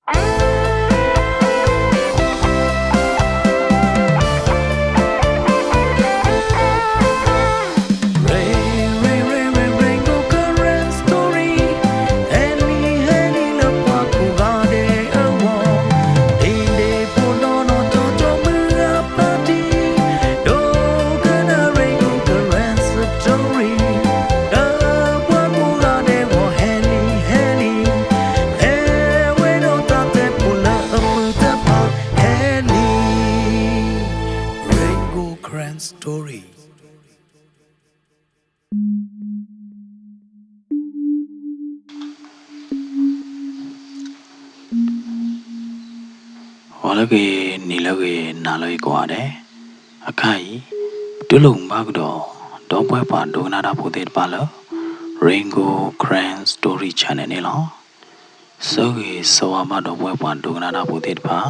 Rainbow Karen Story. ဂီၤလၢအဂ့ၤ, နံၤလၢအဂ့ၤ, နၤလၢအဂ့ၤကိးဂၤဒဲး, အခါအံၤ ပတူၢ်လိာ်မုာ်ဘၣ်ကဒီး ဒီပုၢ်ဝဲၢ်ပှၤဒိကနၣ်တၢ်ဖိသ့ၣ်တဖၣ်လၢ Rainbow Karen Story Channel န့ၣ်လီၤ. ဆၢဂ့ၤဆၢဝါဘၣ်ဒီပုၢ်ဝဲၢ်ပှၤဒိကနၣ်တၢ်ဖိသ့ၣ်တဖၣ်,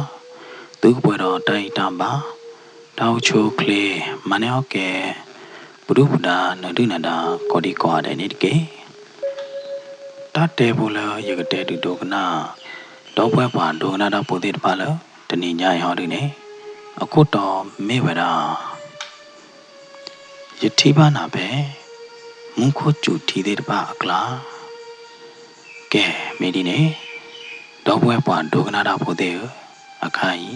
သုကပှဲၤဒီးတၢ်အံၣ်တၢ်ဘါ, တၢ်အိၣ်ဆူၣ်အိၣ်ချ့, မၤန့ၢ်အီၣ်ကဲ, ပဒုၣ်ပဒါ နၢၤဒုၣ်နၢၤဒါ ကိးဒံကိးဂၤဒဲးန့ၣ်တက့ၢ်. တၢ်တဲဖိလၢယကတဲဒုးဒိကနၣ် ဒီပုၢ်ဝဲၢ်ပှၤဒိကနၣ်တၢ်ဖိသ့ၣ်တဖၣ်လၢ တနံၤညါအံၤဟီဒုန့ၣ်, အခိၣ်တီမ့ၢ်ဝဲဒၣ် ယထံၣ်ဘၣ်နၤဖဲ မူခိၣ်စူၤထံသ့ၣ်တဖၣ်အကျါ. ကဲ, မ့ၢ်ဒ်န့ၣ်, ဒီပုၢ်ဝဲၢ်ပှၤဒိကနၣ်တၢ်ဖိသ့ၣ်ဧၢ, အခါအံၤ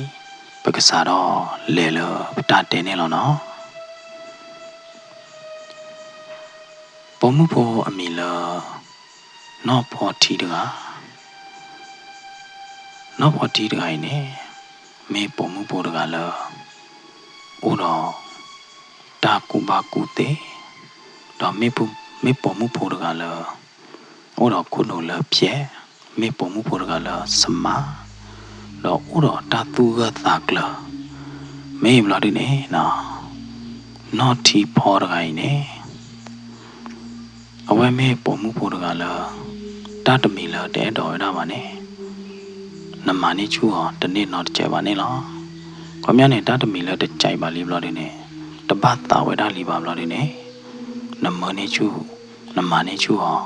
ပကစးထီၣ်လဲၤလၢပတၢ်တဲန့ၣ်လီၤနီၤ. ပိာ်မုၣ်ဖိအမံၤလၢ နီၢ်ဖီထံတဂၤ, နီၢ်ဖီထံတဂၤအံၤန့ၣ် မ့ၢ်ပိာ်မုၣ်ဖိတဂၤလၢ အိၣ်ဒီးတၢ်ကူၣ်ဘၣ်ကူၣ်သ့, ဒီးမ့ၢ်ပိာ်မုၣ်ဖိတဂၤလၢ အိၣ်ဒီးခိၣ်နူာ်လၢဖျဲး, မ့ၢ်ပိာ်မုၣ်ဖိတဂၤလၢ smart, ဒီးအိၣ်ဒီးတၢ်သူၣ်ဂၢၢ်သးကျၢၤ, မ့ၢ်ဘျီဒုန့ၣ် နီၢ်ထံဖီတဂၤအံၤန့ၣ် အဝဲမ့ၢ်ပိာ်မုၣ်ဖိတဂၤလၢ တၢ်တမံၤလၢတအဲၣ်ဒိးဝဲဒၣ်ဘၣ်န့ၣ် နမၤန့ၢ်ဆူၣ်အီၤတန့ၢ်နီတစဲးဘၣ်န့ၣ်လီၤ. ခီပညီန့ၣ် တၢ်တမံၤလၢတကးဘၣ်လံဘျီဒုန့ၣ် တဘၣ်သးဝဲဒၣ်လံဘၣ်ဘျီဒုန့ၣ် နမၤန့ၢ်ဆူၣ်, နမၤန့ၢ်ဆူၣ်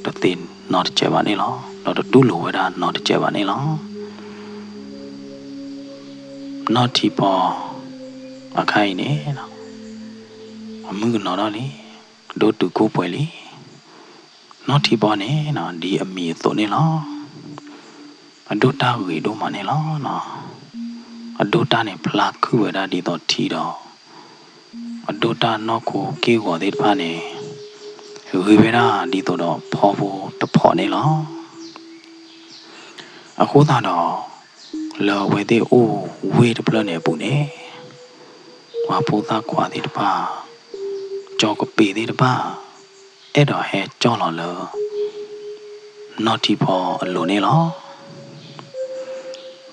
အီၤ တသ့နီတစဲးဘၣ်န့ၣ်လီၤ. ဒီးတတူၢ်လိာ်ဝဲဒၣ်နီတစဲးဘၣ်န့ၣ်လီၤ. နီၢ်ထံဖီ အခါအံၤန့ၣ် အမုၣ်ကနီၤထီၣ်လံ, ဒိၣ်တုာ်ခိၣ်ပှဲၤလံ. နီၢ်ထံဖီန့ၣ် ဒ်အမံၤအသိးန့ၣ်လီၤ. အဒိၣ်တၢ်ဂ့ၤဒိၣ်မးန့ၣ်လီၤ. အဒိၣ်တၢ်န့ၣ်ဖျါခုၣ်ဝဲဒၣ်ဒ်သိးထံဒီး အဒိၣ်တၢ်နီၢ်ခိက့ၢ်ဂီၤသ့ၣ်တဖၣ်န့ၣ် ဂ့ၤဝဲဒၣ်ဒ်သိးဒီးဖီဖိတဖီန့ၣ်လီၤ. အဃိသတးဒီး လၢအဝဲသ့ၣ်အိၣ်ဝ့ၢ်တဖျၢၣ်န့ၣ်အပူၤန့ၣ် ပှၤဖိသၣ်ခွါသ့ၣ်တဖၣ် ကၠီၤကပ့ၤသ့ၣ်တဖၣ် အဲၣ်ဒိးဟဲကၠီၣ်လီၤလၢ နီၢ်ထံဖီအလိၤန့ၣ်လီၤ.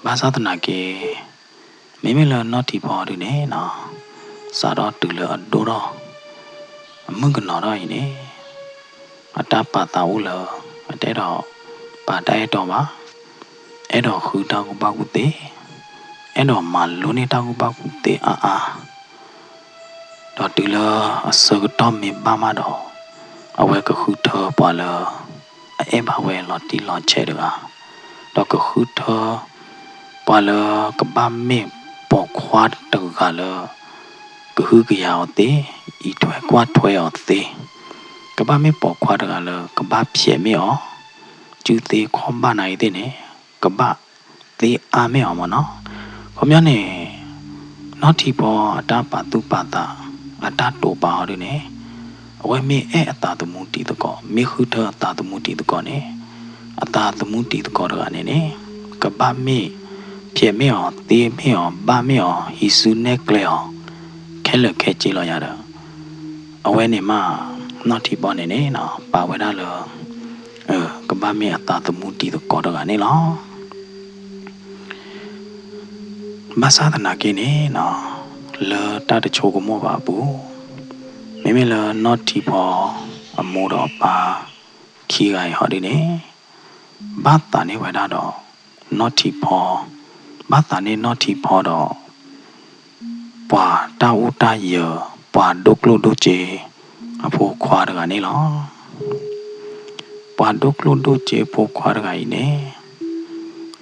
ဘၣ်ဆၣ်သနာ်က့ မ့မ့ၢ်လၢနီၢ်ထံဖီဒုန့ၣ် စးထီၣ်တုၤလၢအဒိၣ်ထီၣ် အမုၣ်ကနီၤထီၣ်အံၤန့ၣ် အတၢ်ပာ်သးအိၣ်လၢ အတအဲၣ်ဒိးပာ်တၢ်အဲၣ်တီဘၣ်, အဲၣ်ဒိးဃုတၢ်ကူၣ်ဘၣ်ကူၣ်သ့, အဲၣ်ဒိးမၤလိန့ၢ်တၢ်ကူၣ်ဘၣ်ကူၣ်သ့အါအါ ဒီးတုၤလၢအဆၢကတီၢ်မ့ၢ်ဘၣ်မးဒီး အဝဲကဃုထၢပှၤလၢ အအဲၣ်ဘၣ်ဝဲလီၤတံၢ်လီၤဆဲးတဂၤ, ဒီးကဃုထၢ ပှၤလၢကဘၣ်မ့ၢ်ပိာ်ခွါတဂၤလၢ ကဟုကယာ်အီၤသ့, အံးထွဲကွၢ်ထွဲအီၤသ့, ကဘၣ်မ့ၢ်ပိာ်ခွါတဂၤလၢ ကဘၣ်ဖျဲးမ့ၢ်အီၤ, စုသ့ခီၣ်ဘၣ်နၤအံၤသ့ၣ်န့ၣ် ကဘၣ်သ့အါမ့ၢ်အီၤမ့ၢ်နီၤ. ခီပညီန့ၣ် နီၢ်ထံဖီအတၢ်ပာ်သူၣ်ပာ်သး အတၢ်တိာ်ပာ်အီၤဒုန့ၣ် အဝဲမ့ၢ်အဲၣ်အသးသမူတံၤသကိး, မ့ၢ်ဃုထၢအသးသမူတံၤသကိးန့ၣ် အသးသမူတံၤသကိးတဂၤန့ၣ်န့ၣ် ကဘၣ်မ့ၢ်ဖျဲးမ့ၢ်အီၤ, သ့မ့ၢ်အီၤ, ဘၣ်မ့ၢ်အီၤ, ဟံးစုနဲၣ်ကျဲအီၤ ခဲလၢာ်ခဲဆ့လီၤယၤဒီး အဝဲန့ၣ်မး နီၢ်ထံဖီန့ၣ်န့ၣ် ပာ်ဝဲဒၣ်လၢ ကဘၣ်မ့ၢ်အသးသမူတံၤသကိးတဂၤန့ၣ်လီၤ. ဘၣ်ဆၣ်သနာ်က့န့ၣ် လၢတၢ်တဆိကမိၣ်ဘၣ်အပူၤ မ့မ့ၢ်လၢနီၢ်ထံဖီအမိၢ်ဒီးအပၢ်ခံဂၤအံၤဟီဒ်န့ၣ် ဘၣ်သးန့ၢ်ဝဲဒၣ်ဒီး နီၢ်ထံဖီ, ဘၣ်သးန့ၢ်နီၢ်ထံဖီဒီး ပှၤတၢ်အိၣ်တၢ်ယၢၤ ပှၤဒိၣ်ကျိၣ်ဒိၣ်စ့အဖိခွါတဂၤန့ၣ်လီၤ. ပှၤဒိၣ်ကျိၣ်ဒိၣ်စ့ဖိခွါတဂၤအံၤန့ၣ်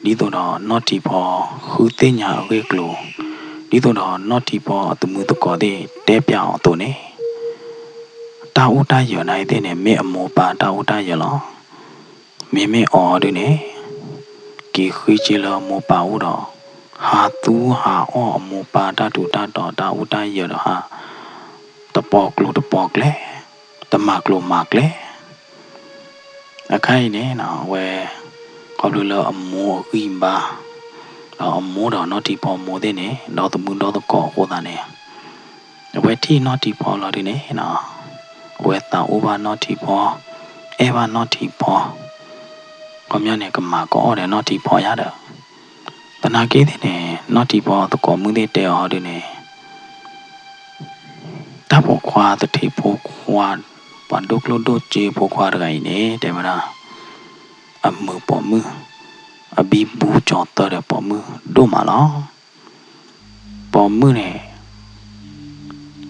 ဒ်သိးဒီးနီၢ်ထံဖီဃုသ့ၣ်ညါအဂ့ၢ်အကျိၤ, ဒ်သိးဒီးနီၢ်ထံဖီအသမုာ်သကိးသ့ၣ်တဲပျးအီၤအသိးန့ၣ်, တၢ်အိၣ်တၢ်ယၢၤန့ၣ်သ့ၣ်န့ၣ် မ့ၢ်အမိၢ်ပၢ်တၢ်အိၣ်တၢ်ယၢၤလီၤ. မ့မ့ၢ်အီၤဒုန့ၣ် က့ၤဃ့က့ၤလၢအမိၢ်ပၢ်အိၣ်ဒီး ဟးသူဟးအီၣ်အမိၢ်ပၢ်တၢ်ထူးတၢ်တီၤတၢ်အိၣ်တၢ်ယၢၤဒီးဟး တပီၤကျိၤတပီၤကျဲ, တမၤကျိၤမၤကျဲ အခါအံၤန့ၣ် အဝဲ ခီဖျိလၢအမိၢ်အဂံၢ်ဘါ, ဒီးအမိၢ်ဒီးနီၢ်ထံဖီမိၢ်သ့ၣ်န့ၣ် ဒီသမုၢ်ဒီသကိးအဃိသတးန့ၣ်, အဝဲထံၣ်နီၢ်ထံဖီလီၤဒုန့ၣ် အဝဲသးအိၣ်ဘၣ်နီၢ်ထံဖီ, အဲၣ်ဘၣ်နီၢ်ထံဖီ, ခီပညီန့ၣ် ကမၤကအီၣ်ဒီးနီၢ်ထံဖီယါဒီး, သနာ်က့သ့ၣ်န့ၣ် နီၢ်ထံဖီသကိးမုၣ်သ့ၣ်တဲအီၤဒုန့ၣ် တၢ်ပိာ်ခွါသထ့ဖိခွါ, ပှၤဒိၣ်ကျိၣ်ဒိၣ်စ့ဖိခွါတဂၤအံၤန့ၣ် တဲဝဲဒၣ် အမုာ်ပိာ်မုၣ်, အဘံဘူကၠီၤသၢဒီးပိာ်မုၣ်ဒိၣ်မးလီၤ. ပိာ်မုၣ်န့ၣ်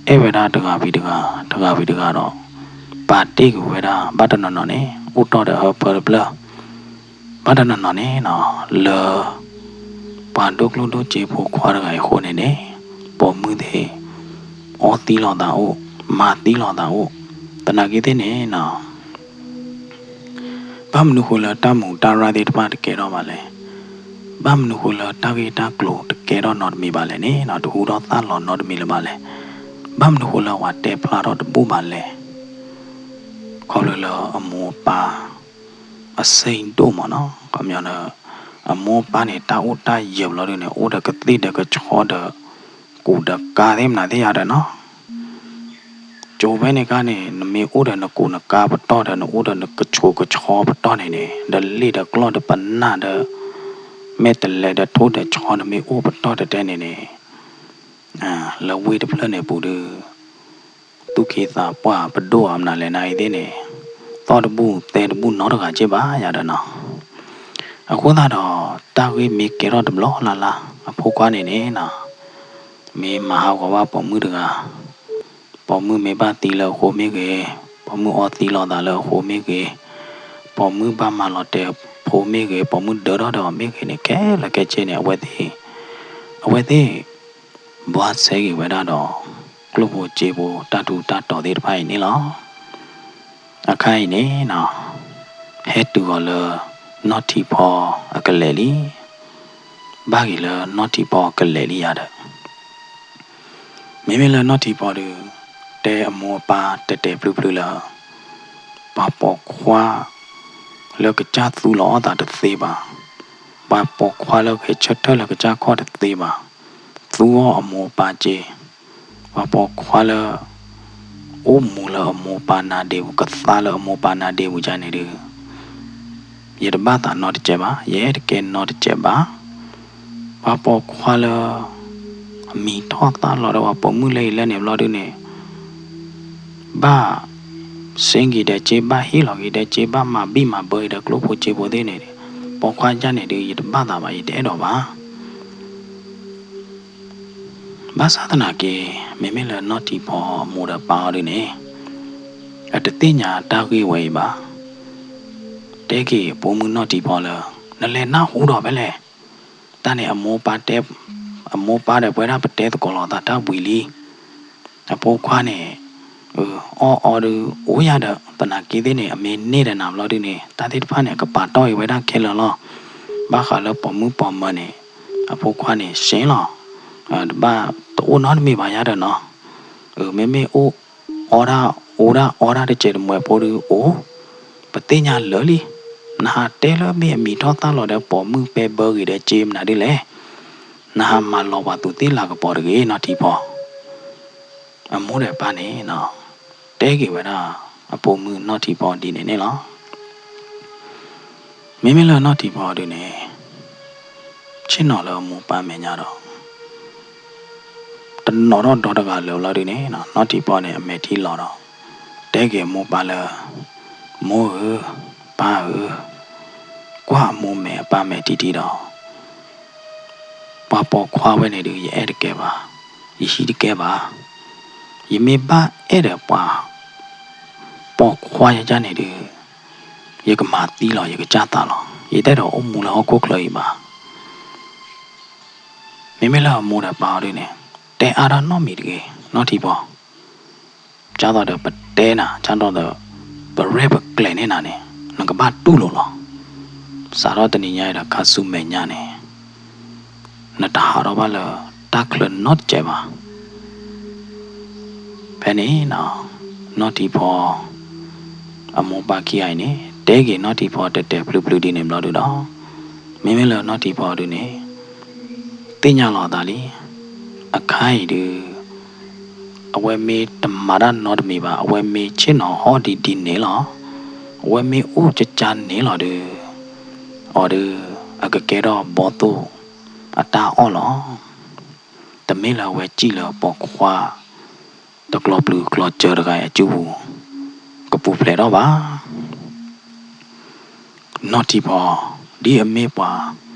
အဲၣ်ဝဲဒၣ်တဂၤဝံၤတဂၤ, တဂၤဝံၤတဂၤဒီး ပာ်တ့ၢ်ကွံာ်ဝဲဒၣ် ဘၣ်တနီၤနီၤန့ၣ် အိၣ်တီၢ်ဒီးဟၢဖၢတဖျၢၣ်, ဘၣ်တနီၤနီၤန့ၣ်နီၤ လၢ ပှၤဒိၣ်ကျိၣ်ဒိၣ်စ့ဖိခွါတဂၤအံၤအဃိန့ၣ်န့ၣ် ပိာ်မုၣ်သ့ၣ် အီသံလိာ်သးအိၣ်, မၤသံလိာ်သးအိၣ်, သနာ်က့သ့ၣ်န့ၣ်နီၤ ဘၣ်မနုၤဃိလၢတၢ်မူတၢ်ရၢ်သ့ၣ်တဖၣ်တကဲထီၣ်ဘၣ်လဲၣ်. ဘၣ်မနုၤဃိလၢတၢ်ဂ့ၢ်တၢ်ကျိၤတကဲထီၣ်နီတမံၤဘၣ်လဲၣ်န့ၣ်နီၤ တဟူထီၣ်သၣ်လီၤနီတမံၤလၢၤဘၣ်လဲၣ်. ဘၣ်မနုၤဃိလၢပှၤတဲဖျါထီၣ်တဘူၣ်ဘၣ်လဲၣ်. ခီဖျိလၢအမိၢ်အပၢ် အစ့ဒိၣ်မးနီၤ ခီပညီလၢ အမိၢ်အပၢ်န့ၣ် တၢ်အိၣ်တၢ်ယၢၤဘျီဒုန့ၣ် အိၣ်ဒီးကသ့ၣ်ဒီးကဆီဒီး ကူးဒီးကါသ့ၣ်မနုၤသ့ၣ်ယါဒီးနီၤ ကၠိဖဲန့ၣ်အခါန့ၣ် နမ့ၢ်အိၣ်ဒီးနကူးနကါပတီၢ်ဒီး နအိၣ်ဒီးနကဆိးကဆီပတီၢ်န့ၣ်န့ၣ် ဒီးလ့ၣ်ဒီးကျီၢ်ဒီးပနၢ်ဒီး မ့ၢ်တလဲၤဒီးထိၣ်ဒီးဆီ နမ့ၢ်အိၣ်ပတီၢ်တဲတဲန့ၣ်န့ၣ် လၢဝ့ၢ်တဖျၢၣ်န့ၣ်ပူၤဒီး သူၣ်က့သးပှၢ်ပဒိၣ်အီၤမနုၤလဲၣ်နၤအံၤသ့ၣ်န့ၣ် သီၣ်တဘူၣ်သဲတဘူၣ်နီတဂၤက့ၢ်ဘၣ်ယၤဒီးနီၤ. အဃိသတးဒီး တၢ်ဂ့ၢ်မ့ၢ်ကဲထီၣ်တဘျီလၢ်လၢ် အဖိခွါန့ၣ်န့ၣ်နီၤ မ့ၢ်မၤဟးဂီၤဘၣ်ပိာ်မုၣ်တဂၤ ပိာ်မုၣ်မ့ၢ်ဘၣ်သံလၢအဃိမ့ၢ်ဂ့ၤ, ပိာ်မုၣ်အီသံလိာ်သးလၢအဃိမ့ၢ်ဂ့ၤ, ပိာ်မုၣ်ဘၣ်မၤလီၤတဲာ်ဖိမ့ၢ်ဂ့ၤ, ပိာ်မုၣ်ဒၢထီၣ်ဒီးအီၤမ့ၢ်ဂ့ၤန့ၣ် ခဲလၢာ်ခဲဆ့န့ၣ် အဝဲသ့ၣ် အဝဲသ့ၣ် ဘှါဆဲက့ၤဝဲဒၣ်ဒီး ကျိၣ်ဖိစ့ဖိတၢ်ထူးတၢ်တီၤသ့ၣ်တဖၣ်အံၤန့ၣ်လီၤ. အခါအံၤန့ၣ်နီၤ ဟဲတုၤအီၤလၢ နီၢ်ထံဖီအကလဲာ်လံ. ဘၣ်ဂ့ၤလၢနီၢ်ထံဖီအကလဲာ်လံယၤဒီး မ့မ့ၢ်လၢနီၢ်ထံဖီဒီး တဲအမိၢ်အပၢ်တဲာ်တဲာ်ဖျုးဖျုးလၢ ပှၤပိာ်ခွါ လၢကစၢ်သူလီၤအီၣ်သးတသ့ဘၣ်, ပှၤပိာ်ခွါလၢဂဲၤဆၢထၢၣ်လၢကစၢ်ခီၣ်တသ့ဘၣ်, သူအီၣ်အမိၢ်အပၢ်စ့, ပှၤပိာ်ခွါလၢ အိၣ်မူလၢအမိၢ်အပၢ်နါဒ့ပူၤ ကသါလၢအမိၢ်အပၢ်နါဒ့ပူၤယါန့ၣ်ဒီး ယတဘၣ်သးနီတစဲးဘၣ်, ယအဲၣ်တကဲနီတစဲးဘၣ်. ပှၤပိာ်ခွါလၢ အမံၤထီၣ်သၣ်လီၤဒီးပှၤပိာ်မုၣ်လၢအံၤလၢန့ၣ်ဘျီဒုန့ၣ် ဘၣ် စ့က့ၤဒီးစ့ ဘၣ်ဟ့ၣ်လီၤက့ၤဒီးစ့ ဘၣ်မၤဘံၣ်မၤဘၢက့ၤဒီးကျိၣ်ဖိစ့ဖိသ့ၣ်န့ၣ် ပိာ်ခွါယါန့ၣ်ဒီး ယတဘၣ်သးဘၣ် ယတအဲၣ်ဒိးဘၣ်. ဘၣ်ဆၣ်သနာ်က့ မ့မ့ၢ်လၢနီၢ်ထံဖီအမိၢ်ဒီးပၢ်အီၤဒုန့ၣ် အတသ့ၣ်ညါတၢ်ဂ့ၢ်ဝဲအံၤဘၣ်. တဲက့ၤအပိာ်မုၣ်နီၢ်ထံဖီလၢ နလဲၤနၢ်ဟူဒီးဖဲလဲၣ်. တၢ်န့ၣ်အမိၢ်ပၢ်တဲ အမိၢ်ပၢ်ဒီးပဝဲဒၣ်ပတဲသကိးလိာ်သးတၢ်ဝံၤလံ. အဖိခွါန့ၣ် အီၣ်အီဒု အိၣ်ယါဒီး သနာ်က့သ့ၣ်န့ၣ် အမ့ၢ်န့ၢ်ဒီးနၤဘျီဒုန့ၣ် တၢ်သ့ၣ်တဖၣ်န့ၣ် အကပာ်တီၢ်အံၤဝဲဒၣ်ခဲလၢာ်လီၤ. ဘၣ်ဃးလၢပိာ်မုၣ်ပိာ်မၢၤန့ၣ် အဖိခွါန့ၣ် ရှဲလီၤ. တဘၣ်တအိၣ်နီတမံၤဘၣ်ယါဒီးနီၤ. မ့မ့ၢ်အိၣ် အီဒၣ် အိၣ်ဒၣ်အီဒၣ်တစဲးတမှဲးဖိဒုအိၣ် ပသ့ၣ်ညါလၢာ်လံ. နဟးတဲလၢမ့ၢ်အမံၤထီၣ်သၣ်လီၤဒီးပိာ်မုၣ်ပဲဘၢဂ့ၤဒီးစ့မနုၤဒ်လဲၣ်. နဟးမၤလီၤပှၤသူးသ့ၣ်လၤကပီၤတဂ့ၤ နီၢ်ထံဖီ. အမိၢ်ဒီးပၢ်န့ၣ် တဲက့ၤဝဲဒၣ် အပိာ်မုၣ်နီၢ်ထံဖီဒ်န့ၣ်န့ၣ်လီၤ. မ့မ့ၢ်လၢနီၢ်ထံဖီဒုန့ၣ် ဆ့ၣ်နီၤလၢအမိၢ်ပၢ်မဲာ်ညါဒီး တနီၤထီၣ်ဒီတဂၤလၢာ်ဘျီဒုန့ၣ် နီၢ်ထံဖီန့ၣ် အမဲာ်ထံလီၤဒီး တဲက့ၤအမိၢ်ပၢ်လၢ မိၢ်ဧၢ, ပၢ်ဧၢ, ကွၢ်အမိၢ်မဲာ်အပၢ်မဲာ်ထံထံဒီး ပှၤပိာ်ခွါဝဲန့ၣ်ဒုး ယအဲၣ်တကဲဘၣ်, ယဟံးတကဲဘၣ်. ယမ့ၢ်ဘၣ်အဲၣ်ဒီးပှၤပိာ်ခွါယါန့ၣ်ဒုး ယကမၤသံလီၤ ယကစၢ်သးလီၤ. ယတအဲၣ်ဒိးအိၣ်မူလၢဟီၣ်ခိၣ်ချၢအံၤဘၣ်. မ့မ့ၢ်လၢအမိၢ်ဒီးပၢ်အီၤဒုန့ၣ် တဲအါတၢ်နီတမံၤတဂ့ၤ နီၢ်ထံဖီ, ဒ်သိးဒီးပတဲနၤ ဒ်သိးဒီး ပရဲၣ်ပကျဲၤန့ၢ်နၤန့ၣ် နကဘၣ်တူၢ်လိာ်လီၤ. စးထီၣ်တနံၤညါအံၤဒီးခါဆူမဲာ်ညါန့ၣ် နတဟးထီၣ်ဘၣ်လၢတၢ်ချၢနီတစဲးဘၣ်. ဖဲန့ၣ် နီၢ်ထံဖီ အမိၢ်ပၢ်ခံဂၤအံၤန့ၣ် တဲက့ၤနီၢ်ထံဖီတဲာ်တဲာ်ဖျုးဖျုးဒ်န့ၣ်ဘျီဒုဒီး မ့မ့ၢ်လၢနီၢ်ထံဖီဒုန့ၣ် သ့ၣ်ညါလီၤအသးလံ. အခါအံၤဒု အဝဲမ့ၢ်တမၤတၢ်နီတမံၤဘၣ် အဝဲမ့ၢ်ဆ့ၣ်နီၤဟီၣ်ဒံးဒ်န့ၣ်လီၤ. အဝဲမ့ၢ်အိၣ်ကကါန့ၣ်လီၤဒု အီၤဒု အကကဲထီၣ်ဘီသိၣ်အတၢ်အီၣ်လီၤ. တမ့ၢ်လၢအဝဲစံၣ်လၢပိာ်ခွါ တကျီၤပျုၤကျီၤစၢၤတဂၤအံၤအစုပူၤ ကပူၤဖျဲးထီၣ်ဘၣ်. နီၢ်ထံဖီ ဒ်အမ့ၢ်ပှၤ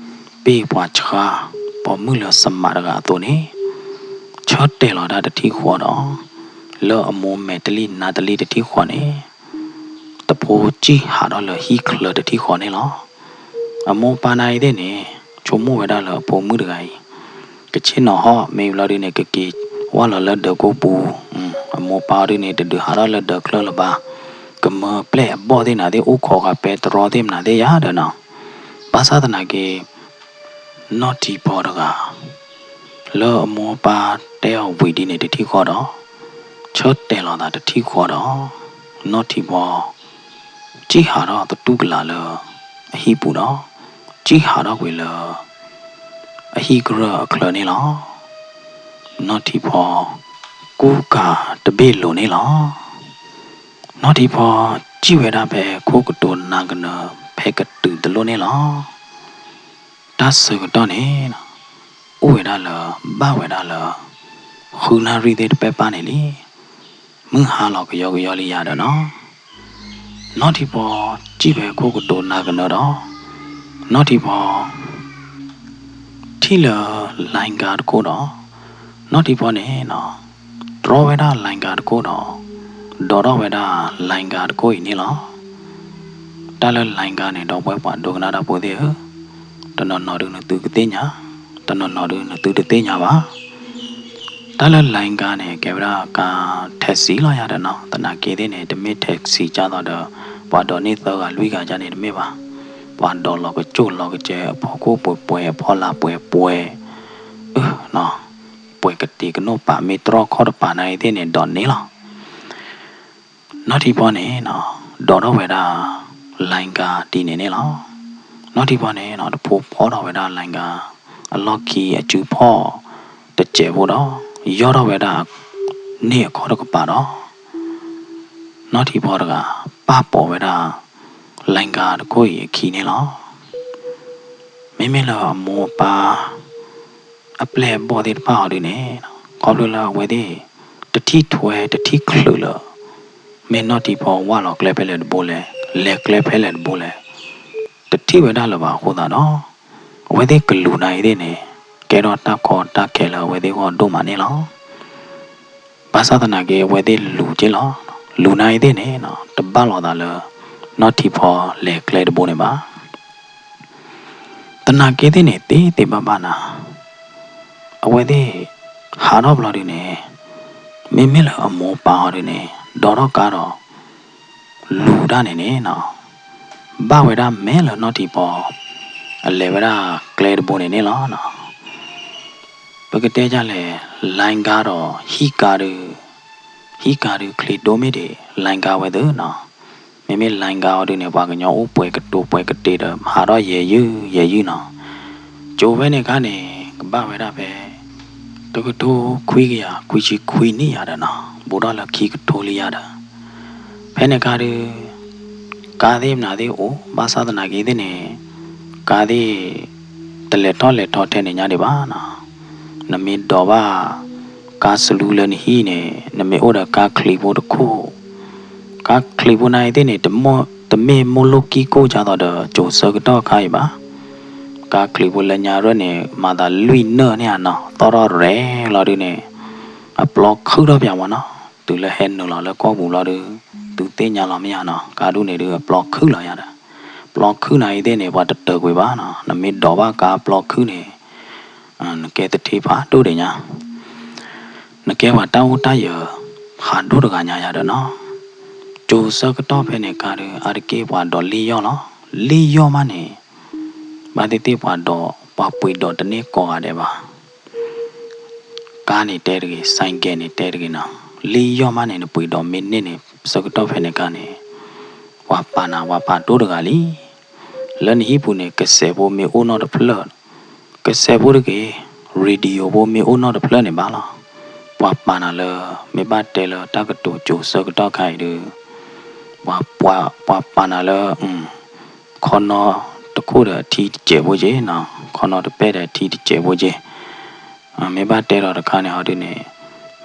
ပ့ၢ်ပှၤဆှါ ပိာ်မုၣ်လၢစမးတဂၤအသိးန့ၣ် ဆၢတဲာ်လီၤတၢ်တထံၣ်ဃီဒီး လၢအမိၢ်မဲာ်တလံၣ်နါတလံၣ်တထံၣ်ဃီန့ၣ် တဖိစံၣ်ဟးထီၣ်လၢဟံၣ်ချၢတထံၣ်ဃီန့ၣ်လီၤ. အမိၢ်ပၢ်နၤအံၤသ့ၣ်န့ၣ် ဆိကမိၣ်ဝဲဒၣ်လၢအဖိမုၣ်တဂၤအံၤ ကဆ့ၣ်နီၤဟီၣ်မ့ၢ်ဘျီဒုန့ၣ် ကက့ၤဝၢ်လီၤလၢဒၢးကိၢ်ပူၤ, အမိၢ်ပၢ်အီၤဒုန့ၣ် တဒုးဟးထီၣ်လၢဒၢးချၢလၢၤဘၣ်, ကမၢပျဲၢ်အဘီၣ်သ့ၣ်နၤသ့ၣ် အိၣ်ခိးဃာ်ပဲတြီသ့ၣ်မနၤသ့ၣ်ယါဒီးနီၤ, ဘၣ်ဆၣ်သနာ်က့ နီၢ်ထံဖီတဂၤ လၢအမိၢ်ပၢ်တဲအီၤဝံၤဒ်န့ၣ်တထံၣ်ဃီဒီး ဆၢတဲာ်လီၤသးတထံၣ်ဃီဒီး နီၢ်ထံဖီ စံၣ်ဟးထီၣ်သတူၢ်ကလာ်လၢအဟံၣ်ပူၤဒီး စံၣ်ဟးထီၣ်ကွံာ်လၢ အဟံၣ်ကရၢၢ်အချၢန့ၣ်လီၤ. နီၢ်ထံဖီ ကူကၤတဘ့ၣ်လိၤန့ၣ်လီၤ. နီၢ်ထံဖီ စံၣ်ဝဲဒၣ်ဖဲခိၣ်ကတိၤနၤကနၢ ဖဲကတုၤတလိၣ်န့ၣ်လီၤ. တၢ်ဆၢကတီၢ်န့ၣ် အိၣ်ဝဲဒၣ်လၢ ဘၣ်ဝဲဒၣ်လၢ ဃုနၣ်ရံၣ်သ့ၣ်တပဲၢ်ပၢ်န့ၣ်လံ. မုၢ်ဟါလီၤကယီကယီလံယၤဒီးနီၤ, နီၢ်ထံဖီ စံၣ်ဖဲခိၣ်ကတိၤနၤကနၢဒီး နီၢ်ထံဖီ ထံၣ်လၢ လိုင်းကား တခိၣ်ဒီး နီၢ်ထံဖီန့ၣ် တြီဝဲဒၣ်လိုင်းကား တခိၣ်ဒီး ဒိးထီၣ်ဝဲဒၣ်လိုင်းကား တခိၣ်အံၤန့ၣ်လီၤ. တၢ်လၢလိုင်းကား န့ၣ် ဒီပုၢ်ဝဲၢ်ပှၤဒိကနၣ်တၢ်ဖိသ့ၣ်ဧၢ, တနီၤနီၤဒုးနသုကသ့ၣ်ညါ, တနီၤနီၤဒုးနသုတသ့ၣ်ညါဘၣ်. တၢ်လၢလိုင်းကား န့ၣ် ကဲဝဲဒၣ်ကါ taxi လီၤယၤဒီးနီၤ, သနာ်က့သ့ၣ်န့ၣ် တမ့ၢ် taxi ဒ်သိးဒီး ပှၤဒိးန့ၢ်သၢဂၤလွံၢ်ဂၤဒ်န့ၣ် တမ့ၢ်ဘၣ်. ပှၤဒိးလီၤကစိၢ်လီၤကစဲၤ အဖီခိၣ်ပှဲၤပှဲၤ အဖီလာ်ပှဲၤပှဲၤ, အၢ ပှဲၤကတ့ၤကနိၣ်ပာ် မ့ၢ်တြီၢ်ခီၣ်တပာ်နၤအံၤသ့ၣ်န့ၣ် ဒိးန့ၢ်လီၤ. နီၢ်ထံဖီန့ၣ် ဒိးထီၣ်ဝဲဒၣ် လိုင်းကား ဒ်န့ၣ်န့ၣ်လီၤ. နီၢ်ထံဖီန့ၣ် တဖိဖီထီၣ်ဝဲဒၣ် လိုင်းကား အလီၢ်ခံအစုဖီၣ်တစဲးဖိဒီး ယီၢ်ထီၣ်ဝဲဒၣ် န့ၢ်အခီၣ်တကပၤဒီး နီၢ်ထံဖီတဂၤ ပာ်ပိာ်ဝဲဒၣ် လိုင်းကား တခိၣ်အံၤအခံန့ၣ်လီၤ. မ့မ့ၢ်လၢအမိၢ်အပၢ် အပျဲၢ်အဘီၣ်သ့ၣ်တဖၣ်အီၤဒုန့ၣ် ခီဖျိလၢအဝဲသ့ၣ် တထံၣ်ထွဲတထံၣ်ချုးလၢ မ့ၢ်နီၢ်ထံဖီဝၢ်လီၤကျဲဖဲလဲၣ်တဘိလဲၣ်, လဲၤကျဲဖဲလဲၣ်တဘိလဲၣ်, တထံၣ်ဝဲဒၣ်လၢၤဘၣ်အဃိသတးဒီး အဝဲသ့ၣ်ကလူၤနၤအံၤသ့ၣ်န့ၣ် ကဲထီၣ်တၢ်ကီတၢ်ခဲလၢအဝဲသ့ၣ်ဂီၢ်ဒိၣ်မးန့ၣ်လီၤ. ဘၣ်ဆၣ်သနာ်က့ အဝဲသ့ၣ်လူၤက့လီၤ. လူၤနၤအံၤသ့ၣ်န့ၣ် တဘၣ်လိာ်သးလၢနီၢ်ထံဖီလဲၤကျဲတဘိန့ၣ်ဘၣ်. သနာ်က့သ့ၣ်န့ၣ် သ့သ့ဘၣ်ဘၣ်နၤ, အဝဲသ့ၣ်ဟးထီၣ်ဘျီဒုန့ၣ် မ့မ့ၢ်လၢအမိၢ်ပၢ်အီၤဒုန့ၣ် ဒိးထီၣ်ကါဒီး လူၤတၢ်န့ၣ်န့ၣ် ဘၣ်ဝဲဒၣ်မဲာ်လၢနီၢ်ထံဖီ အလဲၤဝဲဒၣ်ကျဲတဘိန့ၣ်န့ၣ်လီၤ. ပကတဲဒ်လဲၣ်, လိုင်းကား ဒီးဟံၣ်ကားဒု, ဟံၣ်ကားဒုချံဒိၣ်မ့ၢ်ဒံး လိုင်းကား ဝဲသ့ၣ်နီၤ. မ့မ့ၢ်လိုင်းကား အီၤဒုန့ၣ် ပှၤကညီအိၣ်ပှဲၤကတိၤပှဲၤကတ့ဒီး ဟးထီၣ်ယဲၢ်ယုၢ်ယဲၢ်ယုၢ်နီၤ. ကၠိဝဲန့ၣ်ခါန့ၣ် ကဘၣ်ဝဲဒၣ်ဖဲ တကထိခွံကယၤခွံဆံခွံနံၣ်ယၤဒီးနီၤ, ဘူးထီၣ်လၢခံကထိလံယၤဒီး ဖဲန့ၣ်ခါဒု ကါသ့ၣ်မနုၤသ့ၣ်အိၣ် ဘၣ်ဆၣ်သနာ်က့သ့ၣ်န့ၣ် ကါသ့ၣ် တလဲၤထီၣ်လဲၤထီထဲန့ၣ်ညါဒံးဘၣ်နီၤ. နမ့ၢ်ဒိးဘၣ် ကါစလူလၢနဟံၣ်န့ၣ် နမ့ၢ်အိၣ်ဒီးကါချံဖိတခိၣ်, ကါချံဖိနၤအံၤသ့ၣ်န့ၣ် တမ့ၢ်မိၢ်လိၣ်ကံၢ်ကိၣ်ဒ်သိးဒီး ကၠိဆၢကတီၢ်အခါအံၤဘၣ်. ကါချံဖိလၢညါရဲၣ်န့ၣ် မၤသးလွံၢ်နၢၣ်န့ၣ်ဧါနီၤ, သီၣ်ထီၣ်ရဲၣ်လီၤဒုန့ၣ် အပျီခုၣ်ထီၣ်ပၠးမးနီၤ. တုၤလၢဟဲနုာ်လီၤလၢကီၢ်ပူၤလီၤဒု သုသ့ၣ်ညါလီၤမ့ၢ်ဧါနီၤ, ကါဒုန့ၣ်ဒု အပျီခုၣ်လီၤယၤဒီး ပျီခုၣ်နၤအံၤသ့ၣ်န့ၣ် ပှၤတတၢာ်ကွံာ်ဘၣ်နီၤ. နမ့ၢ်ဒိးဘၣ်ကါပျီခုၣ်န့ၣ် နကဲသထ့ဖးဒိၣ်ဒံးညါ, နကဲပှၤတၢ်အိၣ်တၢ်ယၢၤဖးဒိၣ်တဂၤညါယၤဒီးနီၤ. ကၠိၤဆၢကတီၢ်ဖဲန့ၣ်ခါဒီး အါတက့ၢ်ပှၤဒိးလ့ၣ်ယီၢ်လီၤ. လ့ၣ်ယီၢ်မးန့ၣ် ဘၣ်သ့ၣ်သ့ၣ်ပှၤဒိး ပှၤပှ့ၤဒိးတန့ၢ်ကိးဂၤဒဲးဘၣ်. ကါန့ၣ်တဲတဂ့ၤ, စဲကဲန့ၣ်တဲတဂ့ၤနီၤ, လ့ၣ်ယီၢ်မးန့ၣ် နပှ့ၤဒိးမ့ၢ်န့ၢ်န့ၣ် ဆၢကတီၢ်ဖဲန့ၣ်ခါန့ၣ် ပှၤပာ်နၤပှၤဖးဒိၣ်တဂၤလံ. လၢနဟံၣ်ပူၤန့ၣ် ကစဲးဖိမ့ၢ်အိၣ်နီတဖျၢၣ်, ကစဲးဖိတဂ့ၤ, radio ဖိမ့ၢ်အိၣ်နီတဖျၢၣ်န့ၣ်ဘၣ်လီၤ. ပှၤပာ်နၤလၢ မ့ၢ်ဘၣ်တဲလၢတၢ်ကတိၤကၠိၤဆၢကတီၢ်ခါအံၤဒီး ပှၤ ပှၤပာ်နၤလၢ ခီနီတခိၣ်ဒီးအထံတစဲးဖိက့နီၤ, ခီနီတပဲၢ်ဒီးအထံတစဲးဖိက့. မ့ၢ်ဘၣ်တဲဒီးတခါန့ၣ်ဟီဒုန့ၣ်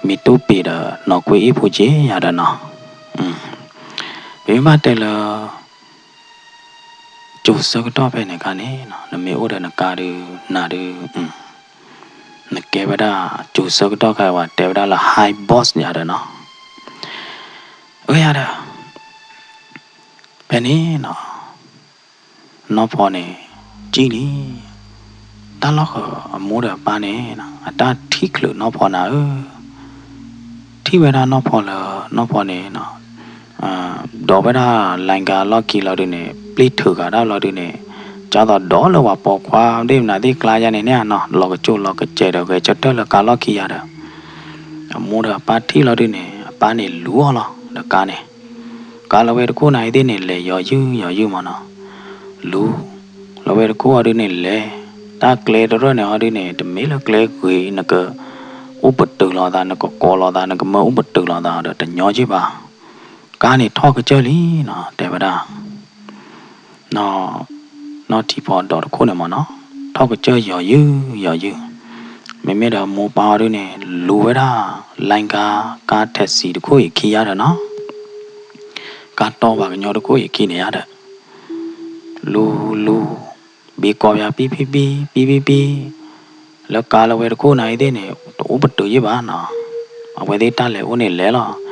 မ့ၢ်တူၢ်ပ့ၤဒီးနီၢ်ကွ့အ့ၣ်ဖိက့ယၤဒီးနီၤ. ပမ့ၢ်ဘၣ်တဲလၢ ကၠိၤဆၢကတီၢ်ဖဲန့ၣ်ခါန့ၣ် နမ့ၢ်အိၣ်ဒီးနကါဒုး နၤဒုး နကဲဝဲဒၣ် ကၠိၤဆၢကတီၢ်ခါအံၤ ပှၤတဲဝဲဒၣ်လၢ high boss ယၤဒီးနီၤ. အၢယၤဒီး ဖဲန့ၣ်နီၤ နီၢ်ဖီန့ၣ် ကံၣ်လံ. တၢ်လီၢ်ဃၢၤအမိၢ်ဒီးအပၢ်န့ၣ် အတၢ်ထံၣ်ချုးနီၢ်ဖီနၤဧၢ, ထံၣ်ဝဲဒၣ်နီၢ်ဖီလၢ နီၢ်ဖီန့ၣ် ဒိးဝဲဒၣ် လိုင်းကား လီၢ်ခံလီၤဒုန့ၣ် ပျံၤထုးဂၤဒၣ်လီၤဒုန့ၣ် ကၢ်သိးဒီးလၢပှၤပိာ်ခွါ ဒ့ၣ်မနုၤသ့ၣ်ကျါယါန့ၣ်န့ၣ်နီၤ လီၤကစိာ်လီၤကစဲးဒီးဂဲၤဆၢထၢၣ်လၢကါလီၢ်ခံယါဒီး အမိၢ်ဒီးအပၢ်ထံၣ်လီၤဒုန့ၣ် အပၢ်န့ၣ်လူၤအီၤလီၤ ဒီးကါန့ၣ် ကါလၢဝဲတခိၣ်နၤအံၤသ့ၣ်န့ၣ် လဲၤယီၤယုၢ်ယီၤယုၢ်မးနီၤ. လူၤ လၢဝဲတခိၣ်အီၤဒုန့ၣ်လဲၤ တၢ်ကျဲတရၢၢ်န့ၣ်အီၤဒုန့ၣ် တမ့ၢ်လၢကျဲဂ့ၤ နကအိၣ်ပတုာ်လိာ်သး နကကိးလိာ်သး နကမၢအိၣ်ပတုာ်လိာ်သးဒီးတညီက့ၢ်ဘၣ်. ကါန့ၣ်ထီၣ်ကစၢၢ်လံနီၤ တဲဝဲဒၣ် နီၢ်ထံဖီဒီးတခိၣ်န့ၣ်မးနီၤ ထီၣ်ကစၢၢ်ယီၤယုၢ်ယီၤယုၢ် မ့မ့ၢ်ဒီးမိၢ်ပၢ်အီၤဒုန့ၣ် လူၤဝဲဒၣ် လိုင်းကား ကါ taxi တခိၣ်အံၤခံယါဒီးနီၤ ကါတီပှၤကညီတခိၣ်အံၤခံန့ၣ်ယါဒီး လူၤလူၤ ဘ့ကိးပၠး ပံပံပံ ပံပံပံ လၢကါလၢဝဲတခိၣ်နၤအံၤသ့ၣ်န့ၣ် တအိၣ်ပတုာ်ယ့ၢ်ဘၣ်နီၤ အဝဲသ့ၣ်တၢ်လဲၤအိၣ်န့ၣ်လဲၤလီၤ.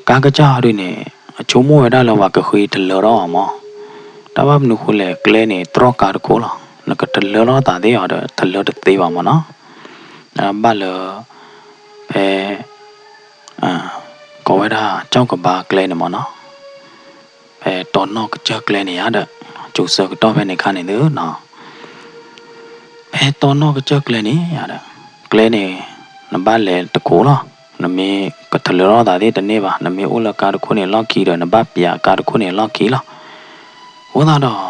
ကါကစၢ်အီၤဒုန့ၣ် အဆိကမိၣ်ဝဲဒၣ်လၢပှၤကဃ့ထလၢထီၣ်အီၤမး တၢ်ဘၣ်မနုၤဃိလဲၣ် ကျဲန့ၣ် တြီၢ်ကါတခိၣ်လီၤ နကထလၢထီၣ်သးသ့ၣ်အီၤဒီး ထလၢတသ့ဘၣ်မးနီၤ ဘၣ်လၢ ဖဲ ကိးဝဲဒၣ် ကၠီၣ်ကဘါကျဲန့ၣ်မးနီၤ ဖဲတီနီၢ်ကစၢၢ်ကျဲန့ၣ်ယါဒီး ကၠိၤဆၢကတီၢ်ဖဲန့ၣ်ခါန့ၣ်သုနီၤ ဖဲတီနီၢ်ကစၢၢ်ကျဲန့ၣ်ယါဒီး ကျဲန့ၣ် နဘၣ်လဲၤတခိၣ်လီၤ နမ့ၢ်ကထလၢထီၣ်သးသ့ၣ်တန့ၢ်ဘၣ် နမ့ၢ်အိၣ်လၢကါတခိၣ်န့ၣ်လီၢ်ခံဒီး နဘၣ်ပၠးကါတခိၣ်န့ၣ်လီၢ်ခံလီၤ. အဃိသတး